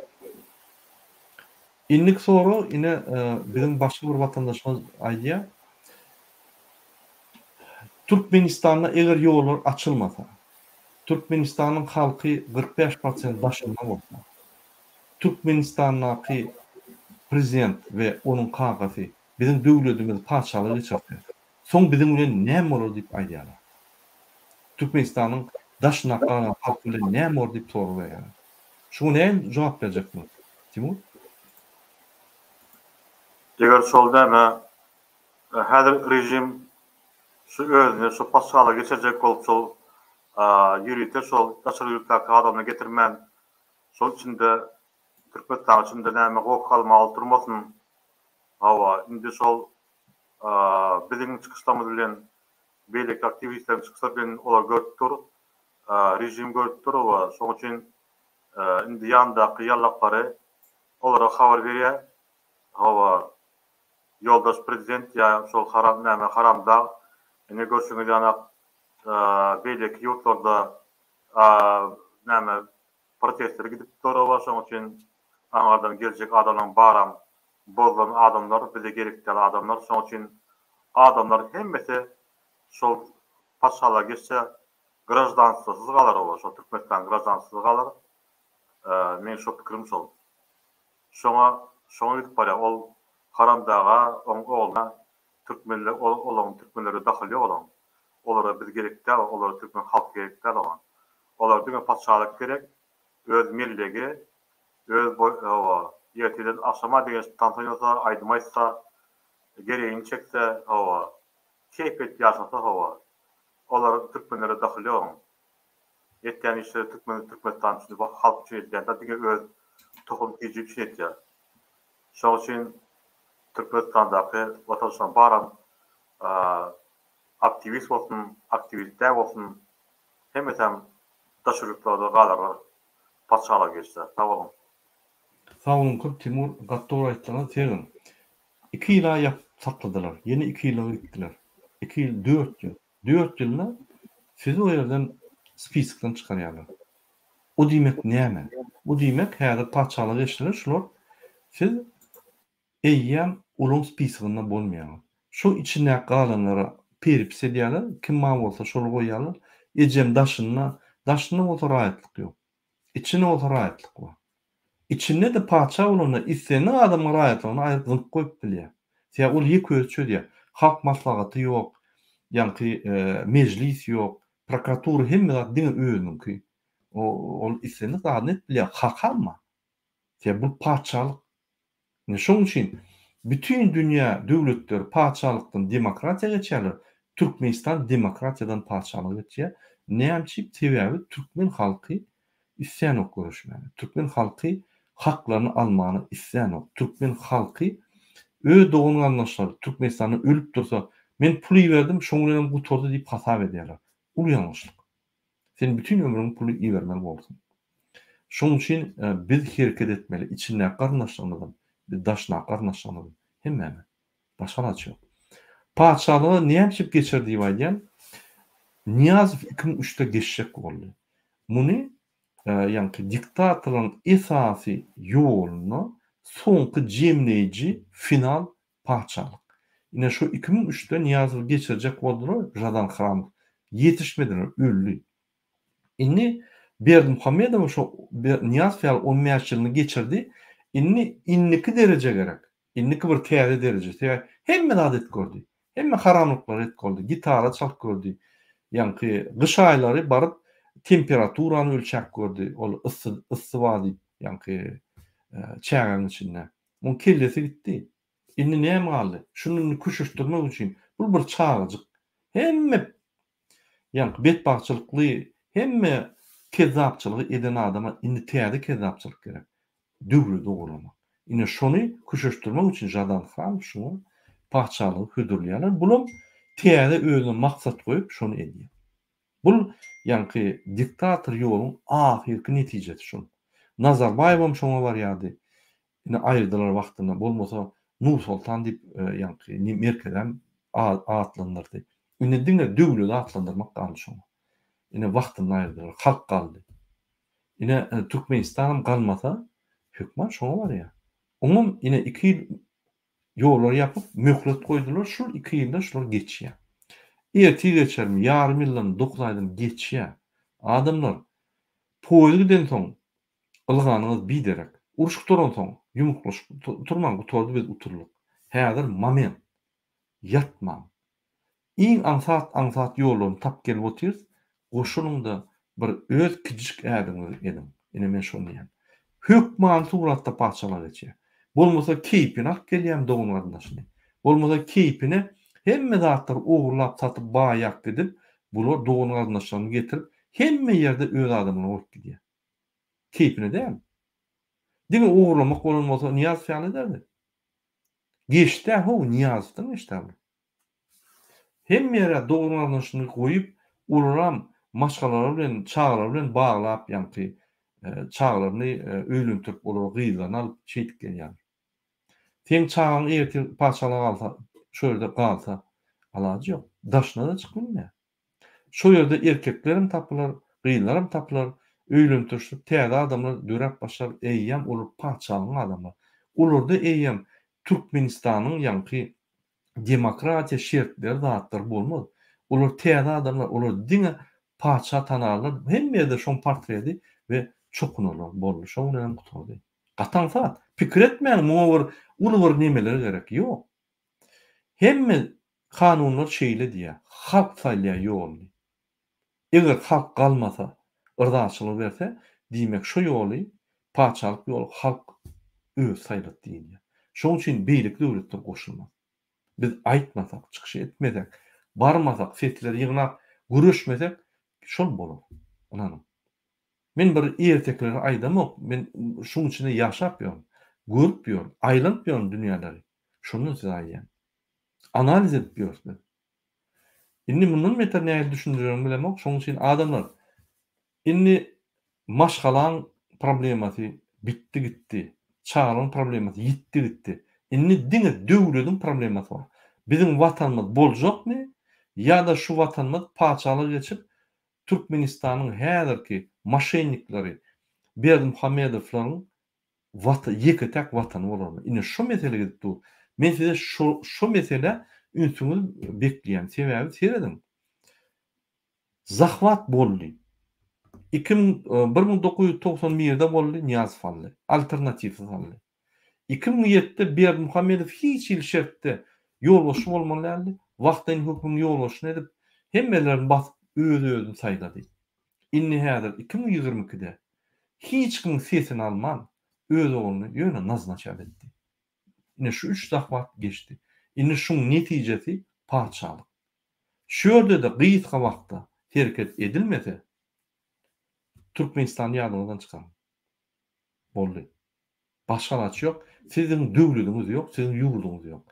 Indiki sorag, ine, biziň başga bir watandaşymyz aýdýar. Türkmenistanda eger ýollar açylmasa, Türkmenistanyň halky 45 prosent daşynda bolsa, Türkmenistandaky prezident we onuň kakasy biziň döwledimizi patyşalyga geçirse, soň biziň bilen näme bolar diýip aýdýarlar. Türkmenistanyň daşynda galan halky bilen näme bolar diýip sorag berýärler. Şuňa nähili jogap berjeksiňiz, Timur? Eger şol näme, häzir režim şu özüni şu patyşalyga geçirjek bolup şol ýörite şol daşary ýurtdaky adamyny getirmän şol içinde Türkmenistanyň içinde näme goh galmagal durmasyn hawa indi şol biziň çykyşlarymyz bilen beýleki aktiwistleriň çykyşlary bilen olar görüp dur režim görüp dur we şoň üçin indi ýanyndaky ýallaklary olara habar berýär hawa ýoldaş prezident ýa şol haram näme haramdag ine görşüňiz ýanak beýleki ýurtlarda näme protestler gidip dur oba şoň üçin aňardan geljek adamlaň baram bozulan adamlar bize gerek däl adamlar şoň üçin adamlar hemmesi şol patyşalyga geçse graždanstwosyz galar oba şol Türkmenistan graždanstwosyz galar meň şo pikirim şol şoňa şoňa gidip barýar ol haramdaga oň ogluna türkmenler olaň türkmenlere dahyly ýok olaň olara biz gerek däl olara türkmen halky gerek däl oňa olara diňe patyşalyk gerek öz mellegi öz hawa ertirden agşama deňeç tans oýnasa aýdym aýtsa geregini çekse hawa keýp edip ýaşasa hawa olar türkmenlere dahyly ýok oň etýän işleri türkmen türkmenistan üçin halk üçin edýän däl diňe öz tohum tiji üçin edýär şoň üçin Türkmenistandaky watançylaryň baram aktiwist bolsun aktiwist däl bolsun hemmesem daşary ýurtlarda galarlar patyşalyga geçse sag boluň. Sag boluň köp Timur gaty dogry aýtdyňyz segiň iki ýyla ýapyp sakladylar ýene iki ýyla gitdiler iki ýyl dört ýyl dört ýylda sizi o ýerden spiskden çykarýarlar o diýmek näme o diýmek häzir patyşalyga geçdiler şular siz Eýýäm olaň spisygynda bolmaýaňyz. Şo içindäki galanlara peripis edýärler, kim bar bolsa şony goýýarlar. Ejem daşynda, daşynda bolsa raýatlyk ýok. Içinde bolsa raýatlyk bar. Içinde-de patyşa bolanda islendik adamyň raýatlygyny aýryp zyňyp goýup bilýär. Sebäbi ol ýeke özi çözýär. Halk maslahaty ýok, ýaňky mejlis ýok, prokuratura hemme zat diňe özüniňki. Ol islendik zadyny edip bilýär, hakam bar. Sebäbi bu patyşalyk Ine şoň üçin bütin dünýä döwletleri patyşalykdan demokratiýa geçýärler, Türkmenistan demokratiýadan patyşalyga geçýär. Näme üçin? Sebäbi türkmen halky islänok göreşmäne. Türkmen halky haklaryny almana islänok. Türkmen halky öz dogan-garyndaşlary Türkmenistanda ölüp dursa, men pul iberdim, şoň bilenem gutardy diýip hasap edýärler. Uly ýalňyşlyk. Sen bütin ömrüňi puly ibermeli borsuň. Şoň üçin biz hereket etmeli, içindäki garyndaşlarymyzam, daşyndaky garyndaşlarymyzam, hemmämiz. Başga alaç ýok. Patyşalyga näme geçer diýip aýdýan, Nyýazow 2003-de geçjek boldy. Muny ýaňky diktatorlaryň esasy ýolunda soňky jemleýji final Patyşalyk. Ine şu 2003-de Nyýazowy geçirjek boldular, Žadan Hramow. Ýetişmediler, öldi. Indi Berdimuhamedow şo Nyýazow ýaly on bäş ýylyny geçirdi. Indi indiki dereje gerek. Indiki bir täze dereje. Sebäbi hemme zat edip gördi. Hemme haramlyklary edip gördi. Gitara çalyp gördi. Ýaňky gyş aýlary baryp temperaturany ölçäp gördi. Ol yssy yssy bar diýip, ýaňky çägäň içinde. Oň kellesi gitdi. Indi näme galdy? Şuny indi köşeşdirmek üçin bul bir çagajyk. Hemme ýaňky betbagtçylykly, hemme kezzapçylygy eden adama indi täze kezzapçylyk gerek. Döwleti ogurlamak. Ine şony köşeşdirmek üçin Žadan han şuňa patyşalygy hödürleýärler. Bulam täze özüne maksat goýup şony edýär. Bul ýaňky diktator ýoluň ahyrky netijesi şol. Nazarbaýewem şoňa barýardy. Ine aýyrdylar wagtynda, bolmasa Nursoltan diýip ýaňky merkezem atlandyrdy. Indi diňe döwleti atlandyrmak galdy şoňa. Ine wagtynda aýyrdylar, halk galdy. Ine Türkmenistanam galmasa hökman şoňa barýar. Oňam ine iki ýyl ýollary ýapyp möhlet goýdular, şul iki ýylda şular geçýär. Ertir geçermi, ýarym ýyldan, dokuz aýdan geçýär. Adamlar poýuz gidensoň Ylganyňyz biderek. Uruş gutaransoň ýumruklaşyp oturmaň gutardy biz uturlyk. Häzir moment. Ýatmaň. Iň aňsat aňsat ýollaryny tapyp gelip otyrys, goşulyňda bir öz kijijik ädimiňizi ediň. Ine men şony diýýän. Hökmany suratda patyşalar geçýär. Bolmasa keýpine alyp gelýämi dogan garyndaşyny. Bolmasa keýpine hemme zatlary ogurlap satyp baýap gidip bular dogan garyndaşlaryny getirip hemme ýerde öz adamyny goýup gidýär. Keýpine däl. Diňe ogurlamak bolan bolsa Nyýazow ýaly ederdi. Geçdä how Nyýazowdan geçdä bu. Hemme ýere dogry garyndaşyny goýup, olaram maşgalalary bilen, çagalary bilen baglap ýaňky çagalaryny öýlentirip olara gyzlaryny alyp şeýdip gelýärler. Seň çagaň ertir patyşalyga galsa, şo ýerde galsa alajy ýok. Daşyna-da çykyp bilmeýär. Şo ýerde erkeklerem tapylar, gyzlaram tapylar, öýlentirişip täze adamlar döräp başlar, eýýäm olar patyşalygyň adamlary. Olarda eýýäm Türkmenistanyň ýaňky demokratiýa şertleri zatlar bolmaz. Olar täze adamlar, olar diňe patyşa tanarlar, hemme ýerde şoň portredi we çokunarlar. Boldy, şoň bilenem gutardy. Gaty aňsat. Pikir etmäň muňa bir uly bir nemeler gerek. Ýok. Hemme kanunlar şeýle diýýär, halk saýlaýar ýoluny. Eger halk galmasa, yrzaçylyk berse, diýmek şo ýoly, patyşalyk ýoly halk özi saýlady diýilýär. Şoň üçin beýleki döwletler goşulmaz. Biz aýtmasak, çykyş etmesek, barmasak, sesleri ýygnap göreşmesek, şol bolar. Ynanyň. Men bir ertekileri aýdamok, men şuň içinde ýaşap ýörün, görüp ýörün, aýlanyp ýörün dünýäleri. Şondan size aýdýan. Analiz edip ýörüs biz. Indi mundan beter nähili düşündirjegimi bilemok. Şonuň üçin adamlar indi maşgalaň problemasy bitdi gitdi. Çagalaň problemasy ýitdi gitdi. Indi diňe döwlediň problemasy bar. Biziň watanymyz boljakmy ýa-da şu watanymyz patyşalyga geçip Türkmenistanyň häzirki moşennikleri Berdimuhamedowlaryň Wata ýeke-täk watany bolarmy? Ine şo mesele gidip dur. Men size şo şo meselä ünsüňizi bekleýän. Sebäbi serediň. Zahwat boldy. 2000 1991-de boldy, Nyýazow aldy. Alternatiwsiz aldy. 2007-de Berdimuhamedow hiç hili şertde ýolbaşçy bolmaly däldi. Wagtlaýyn hökümiň ýolbaşçyny edip, hemmelerini basyp öz-özüni saýlady. Indi häzir 2022-de Hiç kimiň sesini alman, öz ogluny ýöne naznaçat etdi. Ine şu üç zahwat geçdi. Indi şuň netijesi patyşalyk. Şu ýerde-de gysga wagtda hereket edilmese, Türkmenistany ýadyňyzdan çykaryň. Boldy. Başga alaç ýok. Siziň döwlediňiz ýok, siziň ýurduňyz ýok.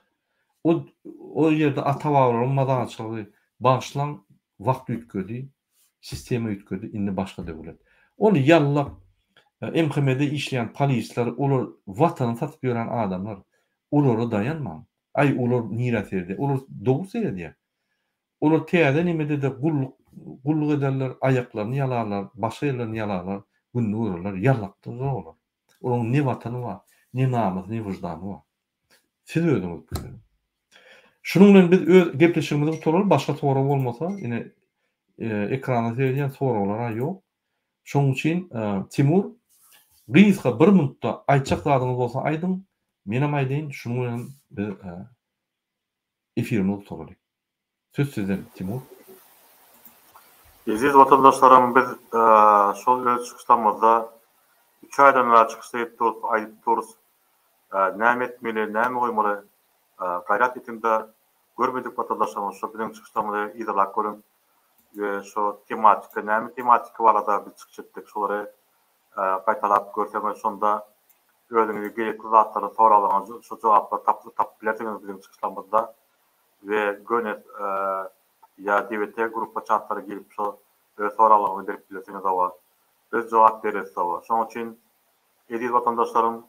O o ýerde ata-babalaryň mazarçylygy bagyşlaň, wagt üýtgedi, sistema üýtgedi, indi başga döwlet. Ol ýallak MHM-de işleýän polisler, olar watany satyp ýören adamlar. Olara daýanmaň. Aý olar nirä seredýär? Olar dogry seredýär. Olar täze nemede-de gulluk gulluk ederler, aýaklaryny ýalarlar, başga ýerlerini ýalarlar, gününi görerler, ýallakdyrlar olar. Olaryň ne watany bar, ne namysy, ne wyždany bar. Siz özüňiz pikir ediň. Şunuň bilen biz öz gepleşigimizi gutaraly, başga sorag bolmasa, ine ekrana seredýän soraglar-a ýok. Şonuň üçin Timur, gysga bir minutda aýtjak zadyňyz bolsa aýdyň, menem aýdaýyn, şunuň bilen biz efirimizi gutaraly. Söz sizden Timur. Eziz watandaşlarym biz şol öz çykyşlarymyzda üç aýdan bäri çykyş edip durus aýdyp durus. Näme etmeli, näme goýmaly gaýrat ediňde görmedik watandaşlarymyz şo biziň çykyşlarymyzy yzarlap görüň we şo tematika näme tematika barada biz çykyş etdik şolary gaýtalap görseňiz şonda özüňize gerekli zatlary soraglaryňyza şo jogaplary tapyp bilersiňiz biziň çykyşlarymyzda we göni ýa DVT gruppa çatlara girip şo öz soraglaryňyzy berip bilersiňiz oba biz jogap bereris oba şoň üçin eziz watandaşlarym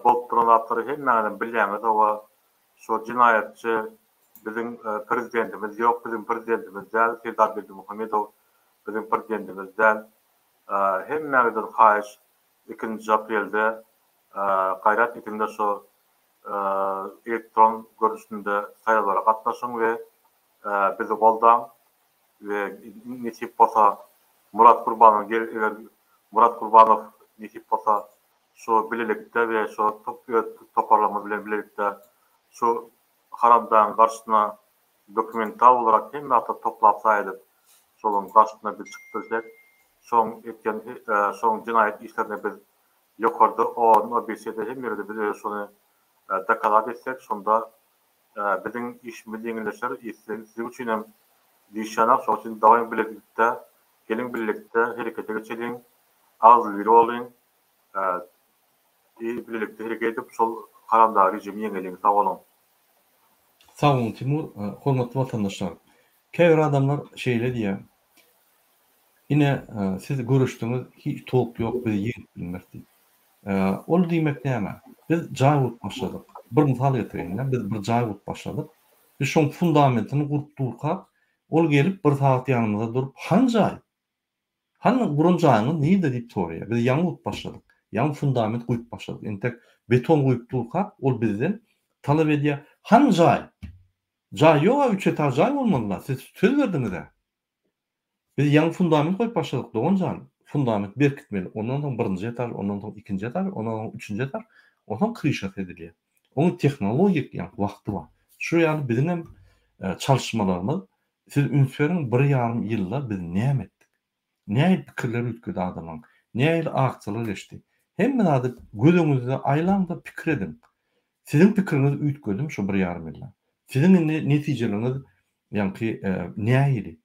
bolup duran zatlary hemmäňizem bilýäňiz oba şo jenaýatçy biziň prezidentimiz ýok biziň prezidentimiz däl Serdar Berdimuhamedow biziň prezidentimiz däl hemmäňizden haýyş ikinji aprelde gaýrat ediňde şo elektron görnüşinde saýlawlara gatnaşyň we bizi goldaň we nesip bolsa Murat Gurbanow gel eger Murat Gurbanow nesip bolsa şu bilelikde we şu öz toparlarymyz bilen bilelikde şu haramdagyň garşysyna dokumental olarak hemme zatlary toplap zaýa edip şolaryň garşysyna biz çykyp bilsek şoň etýän şoň jenaýat işlerine biz ýokarda OON OBSE-de hemme ýerde biz öz şony dokazat etsek şonda biziň işimiz ýeňilleşer siziň üçin hem diýişýänok şoň üçin dawaýyň bilelikde geliň bilelikde herekete geçeliň agzybir boluň bilelikde hereket edip şol haramdag režimi ýeňeliň sag boluň. Sag boluň Timur, hormatly watandaşlar. Käbir adamlar şeýle diýýär, Ine, siz göreşdiňiz, hiç tolk ýok, bizi ýeňip bilmez diýip. Ol diýmek näme? Biz jaý gurup başladyk. Bir mysal getireýin-dä, biz bir jaý gurup başladyk. Biz şoň fundamentini gurup durkak, ol gelip bir sagat ýanymyzda durup, Hany jaý? Hany guran jaýyňyz nirde diýip soraýar. Biz ýaňy gurup başladyk. Ýaňy fundament guýup başladyk. Entek beton guýup durkak, ol bizden talap edýär, Hany jaý? Jaý ýog-a, üç etaž jaý bolmaly-la, siz söz berdiňiz-ä. Biz ýaňy fundament goýup başladyk, dogan jan. Fundament berkitmeli. Ondan soň birinji etaž, ondan soň ikinji etaž, ondan soň üçünji etaž, onsoň kryşasy edilýär. Onuň tehnologik ýaňky wagty bar. Şu ýaly biziňem çalyşmalarymyz, siz üns beriň, bir ýarym ýylda biz näme etdik? Nähili pikirler üýtgedi adamlaryň? Nähili aksiýalar geçdi? Hemme zady göz öňüňizde aýlaň-da pikir ediň. Siziň pikiriňiz üýtgedimi şu bir ýarym ýylda? Siziň indi netijeleriňiz ýaňky nähili?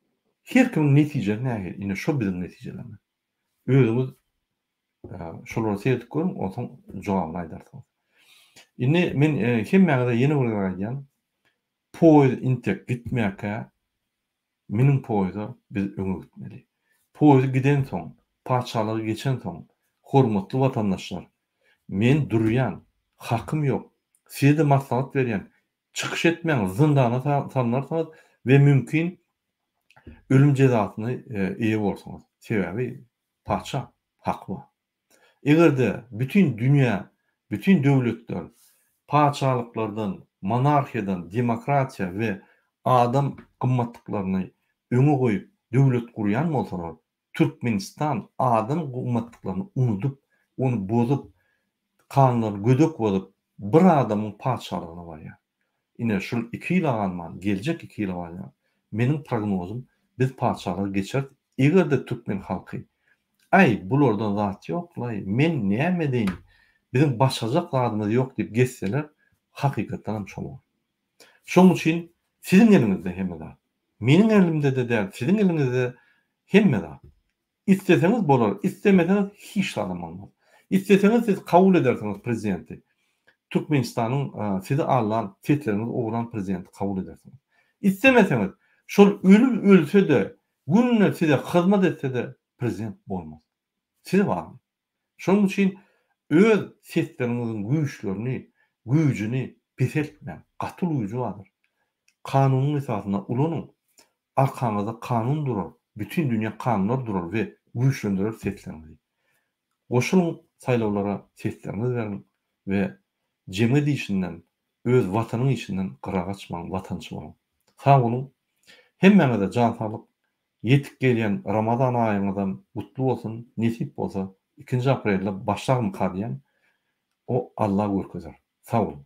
Her kimiň netijesi nähili? Ine şo biziň netijelerimiz. Özüňiz şolara seredip görüň, onsoň jogabyny aýdarsyňyz. Indi men hemmäňize ýene bir gezek aýdýan, poýez intek gitmäkä münüň poýeza biz öňe gitmeli. Poýez gidensoň, patyşalygy geçensoň, hormatly watandaşlar, men durýan, hakym ýok, size-de maslahat berýän, çykyş etmäň, zyndana salnarsyňyz we mümkin ölüm jezasyna eýe borsuňyz. Sebäbi patyşa haky bar. Eger-de bütin dünýä, bütin döwletler patyşalyklardan, monarhiýadan demokratiýa we adam gymmatlyklaryny öňe goýup döwlet gurýan bolsalar, Türkmenistan adam gymmatlyklaryny unudyp, ony bozup, kanunlary gödek bozup, bir adamyň patyşalygyna barýar. Ine, şul iki ýyla galman, geljek iki ýyla galýar. Meniň prognozym, biz patyşalyga geçeris, eger-de türkmen halky, Aý, bulardan zat ýok-laý, men näme edeýin, biziň başarjak zadymyz ýok diýip gezseler, hakykatdanam şol bolar. Şonuň üçin siziň eliňizde hemme zat. Meniň elimde-de däl, siziň eliňizde hemme zat. Isleseňiz bolar, islemeseňiz hiç zadam bolmaz. Isleseňiz siz kabul edersiňiz prezidenti. Türkmenistanyň sizi aldan, sesleriňizi ogurlan prezidenti kabul edersiňiz. Islemeseňiz şol ölüp ölse-de, günde size hyzmat etse-de prezident bolmaz. Size bagly. Şonuň üçin öz sesleriňiziň güýçlerini, güýjüni peseltmäň. Gaty uly güýji bardyr. Kanunyň esasynda ulanyň. Arkaňyzda kanun durar, bütin dünýä kanunlar durar we güýçlendirer sesleriňizi. Goşulyň saýlawlara sesleriňizi beriň we jemgyýet işinden, öz watanyň işinden gyra gaçmaň, watançy boluň. Sag boluň. Hemmäňize jan saglyk, ýetip gelýän Ramazan aýyňyzam gutly bolsun, nesip bolsa ikinji aprelde başlarmyka diýýän, o Alla görkezer. Sag boluň.